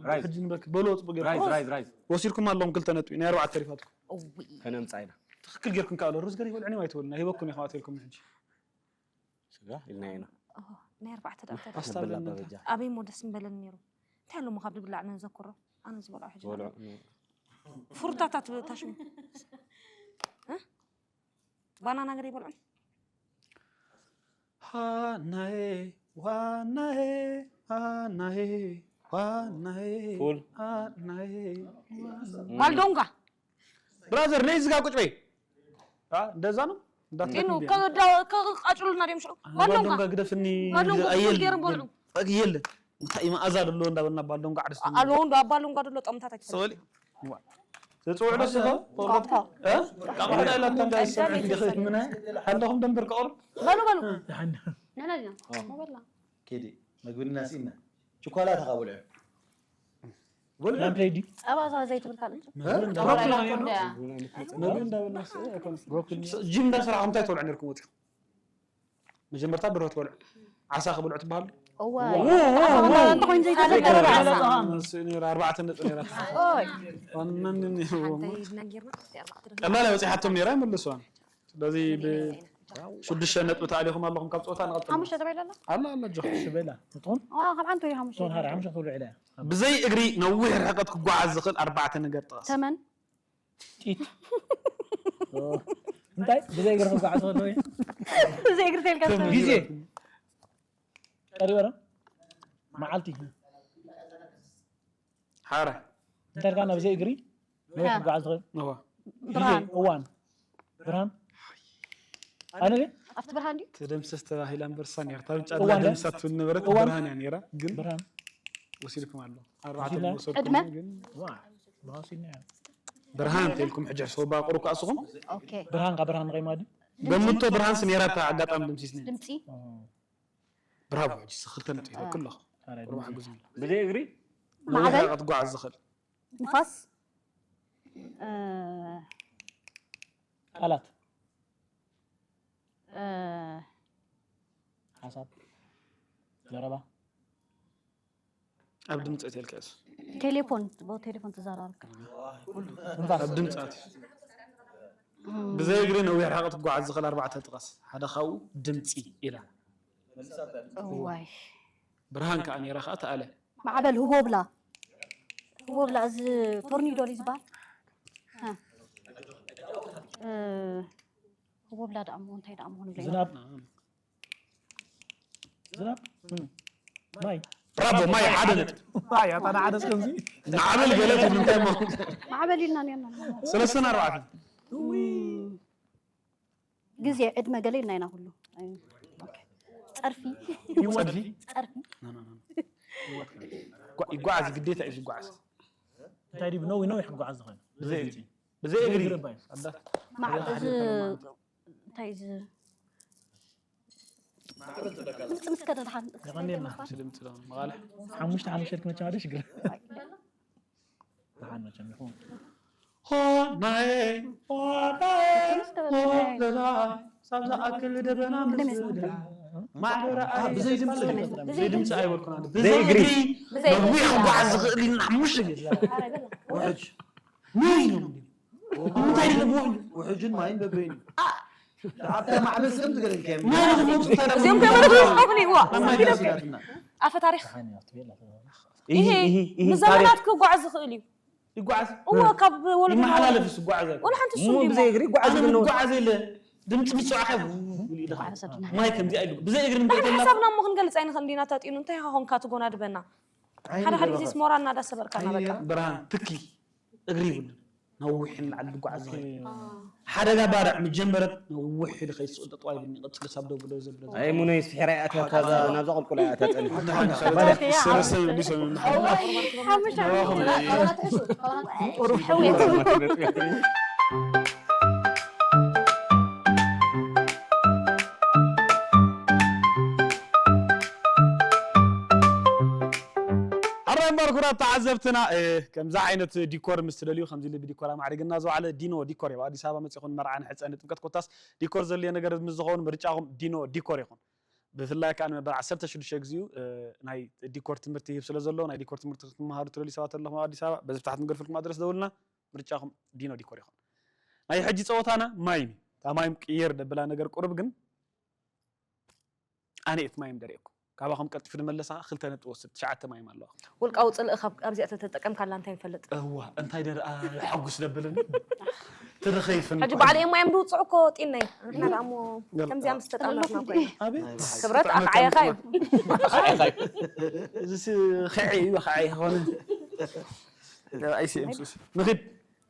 ራይዝ። ሕጂ ንበክ በሎ ፅቡቅ ገይሩ ራይዝ ራይዝ ራይዝ ወሲድኩም ኣለኹም ክልተ ነጥቢ ናይ ኣርባዕተ ተሪፋትኩም እውይ ከነምፃ ኢና ትክክል ጌርኩም ከኣሎ ሩዝ ገለ ይበልዑ ኒ ኣይትበሉና ሂበኩም ኢኹም ኣትልኩም ሕጂ ስጋ ኢልና ኢና ናይ ኣርባዕተ ደኣ እንታይ ፓስታ በላ ብለና በበጃ ኣበይ ሞ ደስ ምበለኒ ነይሩ እንታይ ኣለሞ ካብ ድብላዕ ነዘክሮ ኣነ ዝበልዖ ሕጂ ዝበልዑ ፍሩታታት ታሽሙ እ? ባናና ገለ ይበልዑ ሃናዬ ዋናዬ ሃናዬ ዋናዬ ፉል። ሃናዬ ባልዶንጋ ብራዘር ነይ ዝጋ ቁጭ በይ አ፣ እንደዛ ነው ዲኑ እንዳትለኝ ከቃጭሉና ድዮም ሽዑ ባልዶንጋ ባልዶንጋ ግደፍኒ ባልዶንጋ ኣየል ገይሮም በልዑ የለ እንታይ መኣዛ ደሎ እንዳበልና ባልዶንጋ ዓደስ ኣለዎ እንዶ ኣብ ባልዶንጋ ደሎ ጠምታት ኣይትፈልጥ ሰወሊ ዘጽውዕ ደስ ይኸ ቃቕታ ኢላ እንዳ ሰምዕ እንዲኸ ምና ኣለኹም ደንበር ከቕሩ በሉ በሉ ንሕና ዲና ሞበላ ኬዲ መግብና ስኢና ችኮላታ ካብ በልዑ ላምፕሌዲ ጸባ ጸባ ዘይትብል ካልእ ጅም እንዳሰራሕኩም እንታይ ትበልዑ ነርኩም ወፂኹም መጀመርታ ድሮ ትበልዑ ዓሳ ክበልዑ ትበሃሉ እወ እንተኮይኑ ዘይተዘከረ ኣርባዕተ ነጥቢ ነራ ኦይ ዋናኒ ሓንተ ይዝና ጌርና ኣርባዕተ ደቂቃ ቀላል ወፂሓቶም ነራ ይመለስዋን ስለዚ ብሽዱሽተ ነጥቢ ተኣሊኹም ኣለኹም ካብ ፀወታ ንቐጥል ሓሙሽተ ተባሂሉ ኣሎ ኣሎ ኣሎ ጆ ሽበላ ትኾን ኣዎ ካብ ሓንቲ ወይ ሓሙሽተ ትኾን ሓደ ሓሙሽተ ክብሉ ዕዳ ብዘይ እግሪ ነዊሕ ርሕቀት ክጓዓዝ ዝኽእል ኣርባዕተ ነገር ጥቀስ ተመን ጢት እንታይ ብዘይ እግሪ ክጓዓዝ ከሎ እዩ ብዘይ እግሪ ተልካ ግዜ ቀሪበረ መዓልቲ ሓረ እንታይ ኢልካ ናብ ብዘይ እግሪ ነዊሕ ክጓዓዝ ዝኽእል እዋ ግዜ እዋን ብርሃን ኣነ ግን ኣብቲ ብርሃን ድዩ? ተደምሰስ ተባሂላ እምበር እሳ ነርታ ብጫ እዋን ደምሳት ትብል ነበረት። እዋን ብርሃን እያ ነራ ግን ብርሃን ወሲድኩም ኣሎ ወሲድና። ኣርባዕተ ወሰድኩም ዕድመ? ግን ዋ ብሃሲና ብርሃን ተልኩም ሕጂ ሕሰባ ቁሩብ ከኣስኹም ኦኬ ብርሃን ካብ ብርሃን ንቀይማ ድዩ ገምቶ ብርሃን ስኔራታ ኣጋጣሚ ደምሲስነ ድምፂ ብራቮ ሕጂ ክልተ ነጥቢ ይበክሎ ቁሩብ ሓግዙ ብዘይ እግሪ ማዕበል ክትጓዓዝ ዝኽእል ንፋስ እ፣ ቃላት እ፣ ሓሳብ ዘረባ ኣብ ድምፂ እትልከስ ቴሌፎን ብ ቴሌፎን ትዘራርብ ትንፋስ ኣብ ድምፂ ኣትዩ ብዘይ እግሪ ነዊሕ ርሕቀት ክጓዓዝ ዝኽእል ኣርባዕተ ጥቀስ ሓደ ካብኡ ድምፂ ኢላ እዋይ ብርሃን ከዓ ነራ ከዓ ተኣለ ማዕበል ህቦብላ ህቦብላ እዚ ቶርኒዶ ድዩ ዝበሃል እ፣ እ፣ ህቦብላ ደኣ እሞ እንታይ ደኣ እሞ ንብሎ ኢና? ዝናብ ዝናብ እም፣ ማይ ብራቮ ማይ ሓደ ነጥቢ ማይ ኣታ ንሓደ እስከምዚ ንዓበል ገለ ትብል እንታይ እሞ ማዕበል ኢልና ነርና ሰለስተን ኣርባዕተን ግዜ ዕድመ ገለ ኢልና ኢና ኩሉ ጸርፊ ጸድፊ ጸርፊ ይጓዓዝ ግዴታ እዩ ዝጓዓዝ እንታይ ድዩ ነዊሕ ነዊሕ ክጓዓዝ ዝኽእል ብዘይ እግሪ ብዘይ እግሪ እግሪ ባይ ማዕ እዚ እንታይ እዚ ምልጽ ምስ ከደ ድሓን የቐንየልና ስልምቲ ዶ መቓልሕ ሓሙሽተ ሓሙሽተ ክመቻ ማለት ሽግር ድሓን መቸም ይኹን ሆናዬ ሆናዬ ሆናዬ ሳብ ዝኣክል ደበና ምስላ ማዕበራ ብዘይ ድምፂ ብዘይ ድምፂ ኣይበልኩና ብዘይ እግሪ። ነዊሕ ክጓዓዝ ዝኽእል ኢልና ሓሙሽተ ግዜ ውሕጅ ማይ ነው እንዴ? እንታይ ድለ ውሕጅ ውሕጅን ማይን በበይኑ ኣብታ ማዕበል ስም ትገለልከ ማይ ነው ዝመጡ ታዲያ እዚኦም ከይመረቱ ዝሓቁኒ ዋ መማይ ደስ ኢላትና ኣፈ ታሪክ ይሄ ይሄ ታሪክ ንዘመናት ክጓዓዝ ዝኽእል እዩ ይጓዓዝ እዎ ካብ ወለዶ ይመሓላለፍ ዝጓዓዝ ኣይኮነ ወላ ሓንቲ እሱ እሞ እንዲሞ ብዘይ እግሪ ይጓዓዝ ኣነ ግን ነው ምጓዓዝ የለ ድምፂ ምፅዋዕካ ይሉ ኢኻ ማይ ከምዚ ኣይሉ ብዘይ እግሪ እንታይ ድሕሪ ተላ ሓሳብና እሞ ክንገልፅ ኣይንኽእል እንዲና ተጢኑ እንታይ ሆንካ ትጎናድበና ሓደ ሓደ ግዜ ስሞራ እናዳሰበርካና በቃ ብርሃን ትኪ እግሪ ይብሉ ነዊሕ ንላዕሊ ዝጓዓዝ ዝኽእል ሓደጋ ባርዕ ምጀመረት ነዊሕ ኢሉ ከይስቕ ጠጠዋ ይብል ቀፅሉ ሳብ ደው ብለው ዘብለ ኣይ ሙነይ ስሒራ እያ እታ እታ ናብዛ ቁልቁል እያ እታ ጸኒሓ ኣራይ እምበር ኩራት ተዓዘብትና እ፣ ከምዚ ዓይነት ዲኮር ምስ ትደልዩ ከምዚ ኢሉ ብዲኮር ኣማዕሪግና ዝወዓለ ዲኖ ዲኮር እዩ ኣብ ኣዲስ ኣበባ መፂኹም መርዓ ንሕፀ ንጥምቀት ኮታስ ዲኮር ዘድልዮ ነገር ምስ ዝኸውን ምርጫኹም ዲኖ ዲኮር ይኹን ብፍላይ ከዓ ንመበል ዓሰርተ ሽዱሽተ ግዜኡ እ፣ ናይ ዲኮር ትምህርቲ ይህብ ስለ ዘሎ ናይ ዲኮር ትምህርቲ ክትመሃሩ ትደልዩ ሰባት ኣለኹም ኣብ ኣዲስ ኣበባ በዚ ብታሕቲ ንገድፈልኩም ኣድረስ ደውልና ምርጫኹም ዲኖ ዲኮር ይኹን ናይ ሕጂ ፀወታና ማይም እታ ማይም ቅየር ደብላ ነገር ቁርብ ግን ኣነ እቲ ማይም ደሪእኩም ካባኹም ቀልጢፉ ንመለሳ ክልተ ነጥቢ ወስድ ትሽዓተ ማይም ኣለዋ ውልቃዊ ፅልኢ ካብ ኣብዚኣ ተተጠቀምካላ እንታይ ንፈልጥ እዋ እንታይ ደኣ ሕጉስ ደብልን ተደኸይፍን ሕጂ ባዕሉ እዮም ማዮም ዝውፅዑ እኮ ጢነይ ንሕና ደኣ እሞ ከምዚኣ ምስ ተጠመትና እኮ ኢና ኣቤት ክብረት ኣኽዓየኻ እዩ እዚ ኸዒ እዩ ኸዒ ኾነ ኣይስእም ሱስ ንኺድ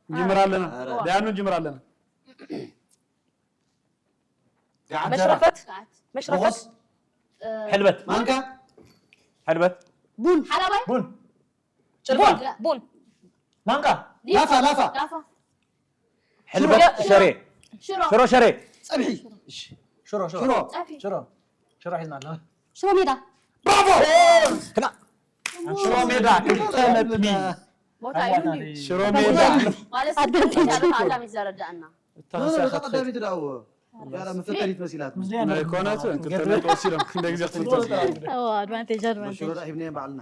ንጅምር ኣለና ደያኑ ንጅምር ኣለና መሽረፈት መሽረፈት ሕልበት ማንካ ሕልበት ቡን ቡን ጭልፋ ቡን ማንካ ላፋ ላፋ ሕልበት ሸሬ ሽሮ ሸሬ ፀብሒ ሽሮ ሽሮ ሽሮ ሽሮ ሒዝና ኣለና ሽሮ ሜዳ ሽሮ ሜዳ ክልተ ነጥቢ ቦታ እዩ ሽሮ ሜዳ ማለት ኣድቨንቴጅ እታ ሀሳብ ተቐዳሚት ዳዎ ያላ መፈተሪት መሲላት ናይ ኮነት ክልተ ነጥቢ ወሲዶም ክንደ ግዜ ክትፈልጦ ኣድቫንቴጅ ኣድቫንቴጅ ሽሮ ዳ ሂብናዮም ባዕልና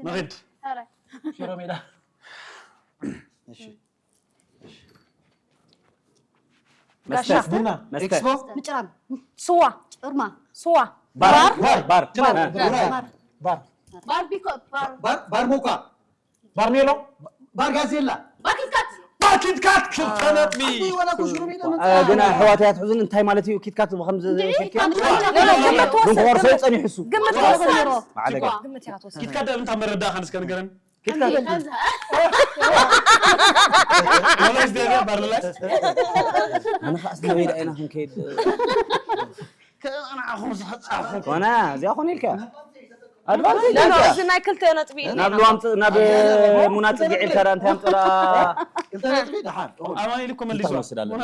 ንኺድ ሽሮ ሜዳ መስተ ቡና መስተ ኤክስፖ ምጭራም ስዋ ጭርማ ስዋ ባር ባር ባር ባር ባር ባር ሞካ ባር ሜሎ ባር ጋዜላ ባር ኪትካት ክልተ ነጥቢ ወላ ኩሽሩ ሜዳ ግን ኣሕዋት እያ ትሕዙን እንታይ ማለት እዩ ኪትካት ብከምዚ ግምት ወስድ ንክቆርሶ ጸኒሑ እሱ ግምት ወስድ ማዕለገ ግምት እያ ትወስድ ኪትካት እንታይ መረዳእኻን እስከ ንገረን ኪትካት ወላይስ ደያ ባርላይስ ኣነ ከዓስ ናበይ ደኣ ኢና ክንከይድ ኮና እዚኣ ኮነ ኢልካ ኣድባንስ ናብ እዚ ናይ ክልተ ነጥቢ ኢልና ናብ ኢና። ሉዋም ናብ ሙና ጽግዕ ኢልካ ዳ እንታይ ኣምጥላ ክልተ ነጥቢ ደሓን። ኣማኒል እኮ መሊሱ ክንወስድ ኣለና።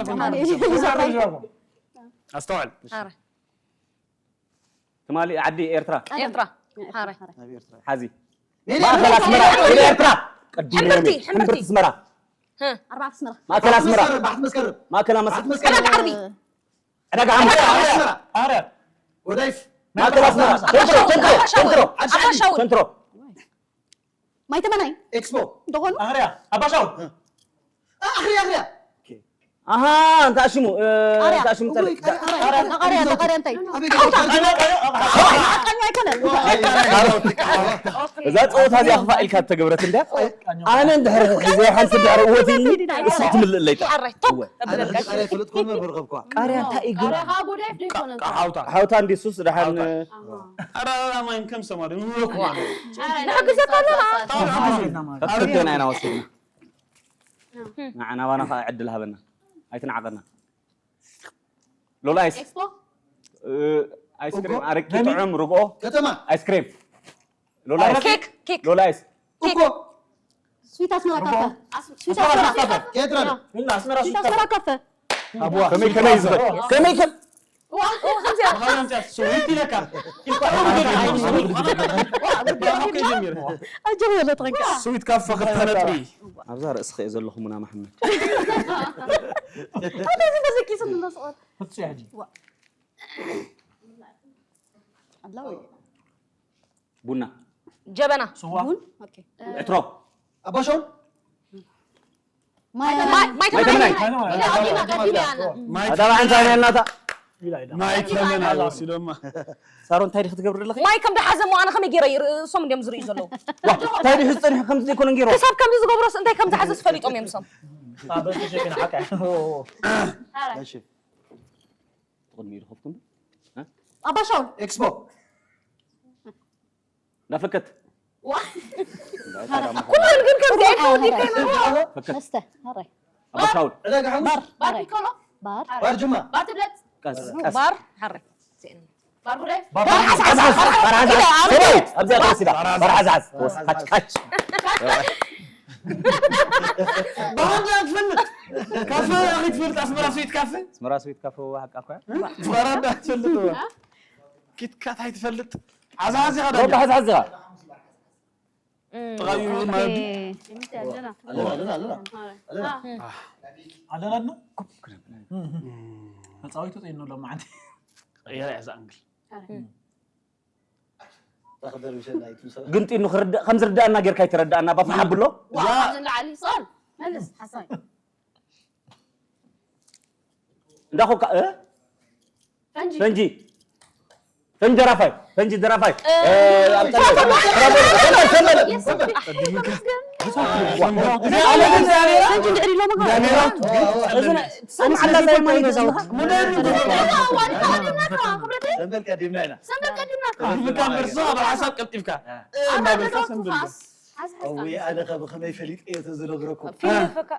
ኣስተውዕል። ትማሊ ዓዲ ኤርትራ ኤርትራ ሓራይ ሓዚ ሜዳ ማእከል ኣስመራ ሜዳ ኤርትራ ቀዲሙ ሕምብርቲ፣ ሕምብርቲ ኣስመራ ኣርባዕተ ኣስመራ ማእከል ኣስመራ ባሕቲ መስከረም ማእከል ኣስመራ ቀዳማት ዓርቢ ዕዳጋ ሓሙስ ኣስመራ ኣረ ወዳይፍ ማእከል ኣስመራ ሸንትሮ ሸንትሮ ሸንትሮ ኣባሻውል ሸንትሮ ማይ ተመናይ ኤክስፖ ደኾኑ ኣረ ኣባሻው ኣኽሪ ኣኽሪያ ኣሃ እንተ ኣሽሙ እ፣ ኣርያ። እንተ ኣሽሙ ጸድቅ ቃርያ ቃርያ እንታይ ኣበይ ቃኛ ኣይኮነን እዛ ፀወታ እዚኣ ክፋእ ኢልካ ተገብረት እንድያ ኣነ እንድሕር ሕዚ ሓንቲ ድሕር እወቲ እሳ ትምልእ ለይታ ሓራይ ቶክ ኣነ ሕጂ ቃርያ ይፈልጥ ኮን መርበርኸብኳ ቃርያ እንታይ እዩ ግን ቃርያ ጎዳይፍ ዶ ይኮነን ሓውታ ሓውታ እንዲሱስ ደሓን ኣራራ ማይን ከም ሰማሪ ንረኩ ንሕግዘካ ኣለና ኣብ ክልተና ኢና ወሲድና ንዓ ናባና ከዓ ዕድል ሃበና ኣይትንዓቐና ሎላ ኣይስ ኤክስፖ እ፣ ኣይስክሬም ኣረቂ ጥዑም ርግኦ ከተማ ኣይስክሬም ሎላ ኣይስ ኬክ ኬክ ሎላ ኣይስ እኮ ስዊት ኣስመራ ካፈ ኣስ- ስዊት ኣስመራ ካፈ ኬትራን ስዊት ኣስመራ ካፈ ከመይ ከመይ ዝበል ከመይ ከም ዋ ኦ ከምዚኣ ስዊት ይለካ ኣጀብ የለ ጥንቃ ስዊት ካፈ ክልተ ነጥቢ ኣብዛ ርእሲ ክእ ዘለኹ ሙና መሓመድ ኣዚ ተዘኪሱ ንመስቆት ፍጹም ያጂ ኣላው ቡና ጀበና ስዋ ቡን ኦኬ ዕትሮ ኣባሾን ማይ ማይ ማይ ማይ ተመናይ ኢላ ቀዲማ ቀዲማ ያና ኣታ ባዕንታ ናይ እናታ ማይ ተመና ወሲዶማ ሳሮ እንታይ ዲኺ ትገብሪ ኣለኺ ማይ ከም ደሓዘ እሞ ኣነ ከመይ ገይረ ይርእሶም እንዲዮም ዝርእዩ ዘለዉ ዋ እንታይ ዲኺ ዝፀኒሑ ከምዚ ዘይኮነ ገይሮ ክሳብ ከምዚ ዝገብሮስ እንታይ ከም ዝሓዘስ ፈሊጦም እዮም ሶም በሱ ሸፊና ሓቃ እሺ ትቕድሚ ኢሉ ከፍኩም ኣባሻውል ኤክስፖ እንዳፈከት ኩለን ግን ከምዚ ኣይኮን ይከይኑ ፈከት መስተ ኣራይ ኣባሻውል ዕዳጋ ሓሙስ ባር ፒኮሎ ባር ባር ጅማ ባር ትብለጥ ቀስ ቀስ ባር ሓረ ባር ጉዳይ ባርዓዝዓዝ ሰበይ ኣብዚኣ ተወሲዳ ባርዓዝዓዝ ተወስ ካች ካች ባንዳ ትፈልጥ ካፈ ክትፈልጥ ኣስመራ ስዊት ካፈ ኣስመራ ስዊት ካፈ ሓቃ እኮ ባራዳ ትፈልጥ ኪትካት ኣይትፈልጥ ዓዛዚ ኸዳ ሮባ ሓዝሓዝኻ ጥቓዩ ማዲ ኣለና ኣለና ኣለና ኣለና ኣለና ዶ ተጻዊቱ ጤኑ ሎማዓንቲ ቀየረ እዛ ኣንግል ታኽደር ምሸና ይትምሰል ግን ጢኑ ክርዳእ ከም ዝርዳእና ጌርካ ይተረዳእና ባፋ ሓብሎ ዋ ዝለዓሊ ጾል መልስ ሓሳይ እንዳኾካ እ ፈንጂ ፈንጂ ፈንጂ ደራፋይ ፈንጂ ደራፋይ ሰንጂ እንድሕር ኢሎም ትሰምዓላ ዛይማይ ገዛውት ሰንበል ቀዲምና ኢና ቀዲምካ ምርሳ ብሓሳብ ቀልጢፍካ እወ ኣነ ከ ብኸመይ ፈሊጠ እየ ተዝነግረኩም ፊልፍካ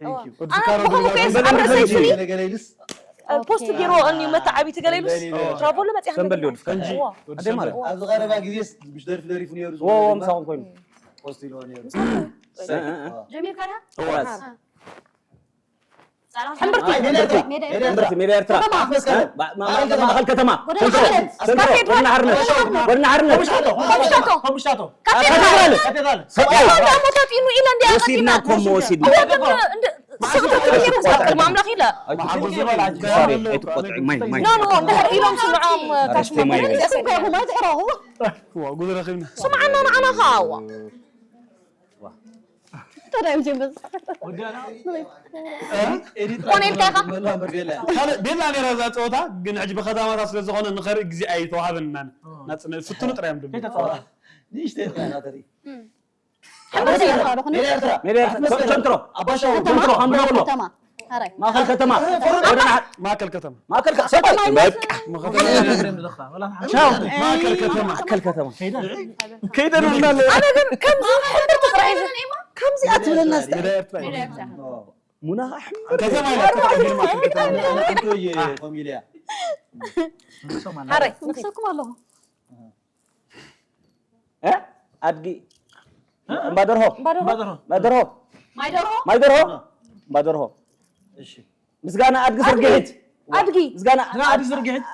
Thank you ኣነ ብኸምኡ ከየስ ኣብ ርእሰይ ስኒ ገለ ገለ ኢልስ ፖስት ገይርዎ እኒዩ መተዓቢቲ ገለ ኢሉስ ትራቮሎ መፅያ ሰንበል ይወድፍካ እዋ ኣደይ ማለት ኣብዚ ቀረባ ግዜስ ምሽ ደርፊ ደሪፉ ነይሩ ወ ምሳኹም ኮይኑ ፖስት ኢልዎ ነይሩ ጀሚርካ ዳ እዋስ ጸራ ሕምብርቲ ሕምብርቲ ሜዳ ኤርትራ ማእኸል ከተማ ሰንትሮ ሰንትሮ ጎድና ሓርነት ጎድና ሓርነት ኮምሽታቶ ኮምሽታቶ ካፌ ካቴድራል ካቴድራል ሰብኣይ ዳሞ ተጢኑ ኢለ እንዲያ ወሲድና ኮሞ ወሲድና ስኽቲ ትብል ቅድሚ ኣምላኽ ኢለ ኣይትቆጥዒ ማይ ማይ ኖ ኖ እንድሕር ኢሎም ስምዖም ካሽሞ ማይ ይበል። ጉድ ረኺብና ስምዓና ንዓና ኸዓ እዋ ተዳይም ጀምበዝ ኮነ ኢልካ ኢኻ ካልእ ቤላ ነይራ እዛ ፀወታ ግን ሕጂ ብከተማታት ስለ ዝኾነ ንኸርኢ ግዜ ኣይተዋሃበናን ናፅነ ፍትኑ ጥራይ እዮም ድም ንእሽተይ ኢልካ ኢና ተርኢ ሜዳ ኤርትራ ሰንትሮ ኣባሻው ሰንትሮ ከምዶ ኣሎ ከተማ ሓራይ ማእኸል ከተማ ወደና ማእከል ከተማ ማእከል ከ- ሰብኣይ በቃ ማእከል ከተማ ማእከል ከተማ ከይደን ኣነ ግን ከምዚ ሕምብርቲ ጥራሕ እዩ ከምዚ ኣትብለና ሜዳ ኤርትራ እዩ። ሙና ከተማ ኢላ ትፈልጥ ግን ማእከል ከተማ እንቶየ ኮሚልያ ሓራይ ንክሰኩም ኣለኹ። እ ኣድጊ እምባ ደርሆ። እምባ ደርሆ። እምባ ደርሆ። ማይ ደርሆ። ማይ ደርሆ። እምባ ደርሆ። እሺ። ምስጋና ኣድጊ ስርግሒት። ኣድጊ። ምስጋና ኣድጊ ስርግሒት።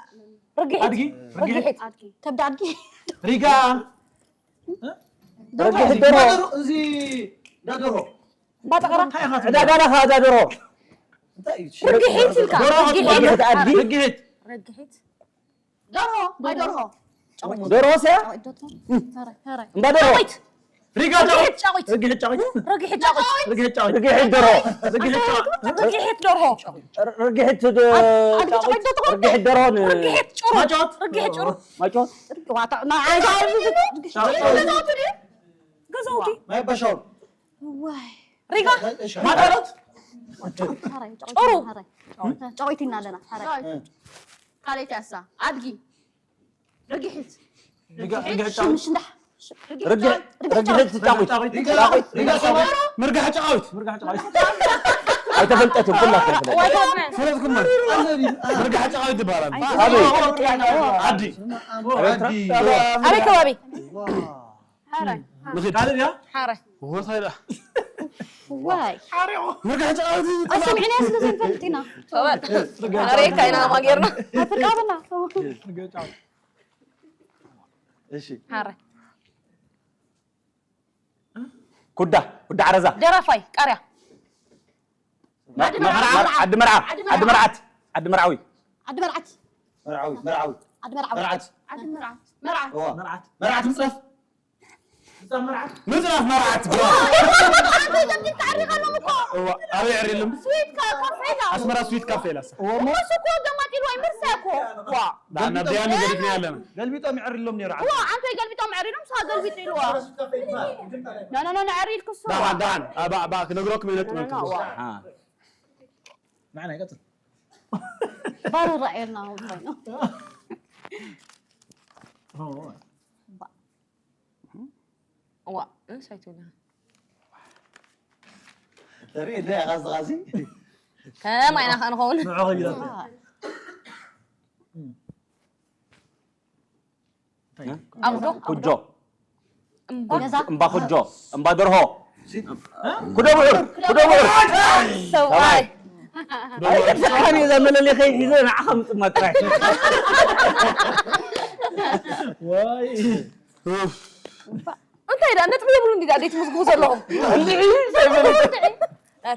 ርግሒት። ኣድጊ። ርግሒት። ከብዲ ኣድጊ። ሪጋ። ርግሒት ደርሆ። እዚ ዳደርሆ። ባጠቕራ። ዕዳጋ ዳኻ ዳደርሆ። ርግሒት ኢልካ። ርግሒት ኣድጊ። ርግሒት። ርግሒት። ደርሆ፣ ማይ ደርሆ። ደርሆ ስያ? ጫቒት ዶ ትኾን? እም። ሀራይ፣ ሀራይ። እምባ ደርሆ። ጫቒት። ሪጋ ጫቒት። ጫቒት። ርግሒት ጫቒት። ርግሒት ጫቒት። ርግሒት ጫቒት። ርግሒት ደርሆ። ርግሒት ጫቒት። ርግሒት ደርሆ። ር-፣ ርግሒት ድ-፣ ኣድ-፣ ኣድ-፣ ጫቒት። ጫቒት ዶ ትኾን? ርግሒት ደርሆ ን-፣ ርግሒት ጭሩ። ማጫወት። ርግሒት ጭሩ። ማጫወት። ዋታ፣ ና-፣ ኣይ፣ ጫቒት። ገዛውቲ ድዩ? ገዛውቲ። ማይ ባሻው። ዋይ። ሪጋ። እሺ። ማጫወት። ሀራይ፣ ጫቒት ጭሩ። ሀራይ። ጫቒት ኢና ኣለና። ሀራይ። ካልኣይቲ ኣሳ። ኣድጊ። ርግሒት። ርግሒት ሽምሽ እንዳ። ርግሒት ርግሒት ጫቒት። ጫቒት። ርግሒት ጫቒት። ምርጋሕ ጫቒት። ምርጋሕ ጫቒት። ኣይተፈልጠትን ኩላትኩም ፍለጥ። ፈለጥኩማ። ምርጋሕ ጫቒት ይበሃል። ኣበይ? ዓዲ። ኣበይ ከባቢ? ሓራይ። ንኺድ። ካልእ ድያ? ሓራይ። ወሳይ ደኣ። ዋይ። ምርጋሕ ጫቒት እዩ። ኣሰሚዕና ስለ ዘይንፈልጥ ኢና። ኣበል። ኣበል። ኣበይ ካይና ማጌርና። ኣፍቃብና። እሺ። ሓራይ። ኩዳ፣ ኩዳ ዓረዛ። ደራፋይ፣ ቃርያ። መ-፣ ዓዲ መርዓ፣ መርዓ። ዓዲ መርዓ፣ ዓዲ መርዓ። ዓዲ መርዓት፣ ዓዲ መርዓዊ። ዓዲ መርዓት። መርዓዊ፣ መርዓዊ። ዓዲ መርዓዊ። መርዓት። ዓዲ መርዓት። መርዓት። እዋ። መርዓት። መርዓት ምጽራፍ። ምጽራፍ መርዓት። ኣንተ ጀምር ታሪኽ ኣለዎም እኮ። እዋ፣ ኣበይ ዕሪልም? ስዊት ካ-፣ ካፌ ኢላ። ኣስመራ ስዊት ካፌ ኢላ። እዋ፣ እሞ እሱ እኮ ገማጢ ኢሉ ኣይምርሳ እኮ። ዋ። ዳና ገልቢጦም ዲያኒ ገዲፍና ያለና። ገልቢጦም ይዕርሎም ነይሩ። ዋ፣ ኣንተ ገልቢጦም ዕሪሎም፣ ሳ ገልቢጥ ኢልዋ። ና፣ ና፣ ና፣ ና፣ ዕሪል ክሱ። ዳሓን፣ ዳሓን። ኣባ፣ ኣባ፣ ክነግረኩም እየ ነጥብ ና፣ ና፣ ነጥብ። ዋ። ኣሃ። ንዓና ይቀጽል። ባር ራእየና አሁን ኮይኑ። ኦ። ባ-፣ ዋ፣ እንሳይቱ ኢልና። ተርኢ፣ እንታይ ኢኻ፣ እዚ ቓዚ? ከማይ ኢና ክንኸውን። ንዕኡ ኸይዳ። ዋ። እንታይ? ኣጉዶ? ኩጆ። እምባ? ገዛ? እምባ ኩጆ። እምባ ደርሆ። ኩዶ ብዑር። ኩዶ ብዑር። ሰብኣይ። ኣይገድፍካን እዩ፣ እዛ መለለይ ከይሒዘ ንዓኻ ምጥማት ጥራይ። ዋይ። እንታይ ደኣ ነጥቢ የብሉን ድዩ ደኣ ደይትምዝግቡ ዘለኹም? እንድዒ፣ እንታይ በሉ?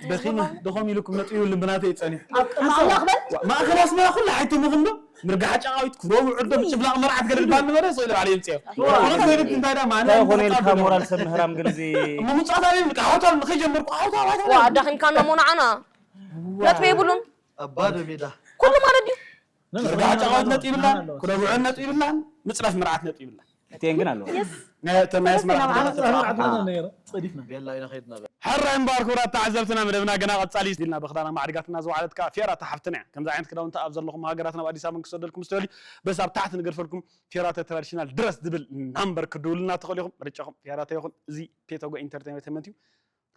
ደኺመ፣ ደኾም ኢሉኩም ነጥቢ የብሉን ብናተይ ጸኒሑ። ኣብ ቅድሚ ኣምላኽ በል። ማእከል ኣስመራ ኩላ ሓይቶምኹም ዶ? ምርጋሕ ጫቓዊት፣ ክብሮ ውዑድ ዶ? ምጭፍላቕ መርዓት ገለ ድባል ነበረ፣ ስቕ ኢሉ ባዕሉ የምጽኦ። ዋ፣ ኮነ ኮይነ እንታይ ደኣ ማነ እንታይ ኮነ ኢልካ ሞራል ሰብ ምህራም ግን እዚ እሞ ምጽኣት ኣበይ ይብል? ዓወት ኣበይ ንኸይጀምር እኮ ዓወት ኣበይ ኣበይ ዋ፣ ኣበይ? ኣዳኺምካና እሞ ንዓና። ነጥቢ የብሉን። ኣብ ባዶ ሜዳ። ኩሉ ማለት ድዩ? ምርጋሕ ጫቓዊት ነጥቢ ይብላን፣ ክብሮ ውዑድ ነጥቢ ይብላን፣ ምጽራፍ መርዓት ነጥቢ ይብላን። እቲኤን ግን ኣለዎ። ናይ፣ እተን ናይ ኣስመራ ክዳናት ኣስመራ ክዳናት ኣስመራ ነይረ፣ ጸዲፍና። ቤላ ኢና ከይድና በል። ሕራይ እምበኣር ክቡራት ተዓዘብትና፣ መደብና ገና ቀጻሊ እዩ። ኢልና ብኽዳና ማዕሪጋትና ዝወዓለት ከኣ ፌራታ ሓፍትና እያ። ከምዚ ዓይነት ክዳውንቲ ኣብ ዘለኹም ሃገራት ናብ ኣዲስ ኣበባ ክሰደልኩም ዝደልዩ፣ በዚ ኣብ ታሕቲ ንገድፈልኩም ፌራታ ትራዲሽናል ድረስ ዝብል ናምበር ክድውሉልና ትኽእሉ ኢኹም። ምርጫኹም ፌራታ ይኹን። እዚ ፔቶጎ ኢንተርቴይንመንት እዩ።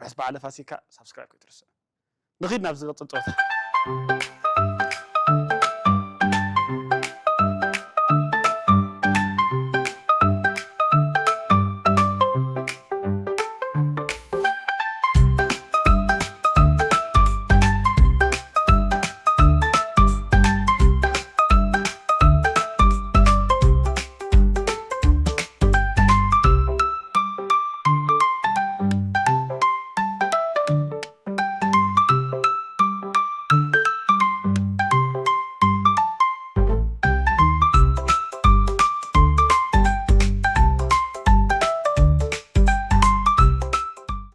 ርሑስ በዓለ ፋሲካ። ሳብስክራይብ ከይትርስዑ። ንኺድ ናብ ዝቕጽል ጸወታ።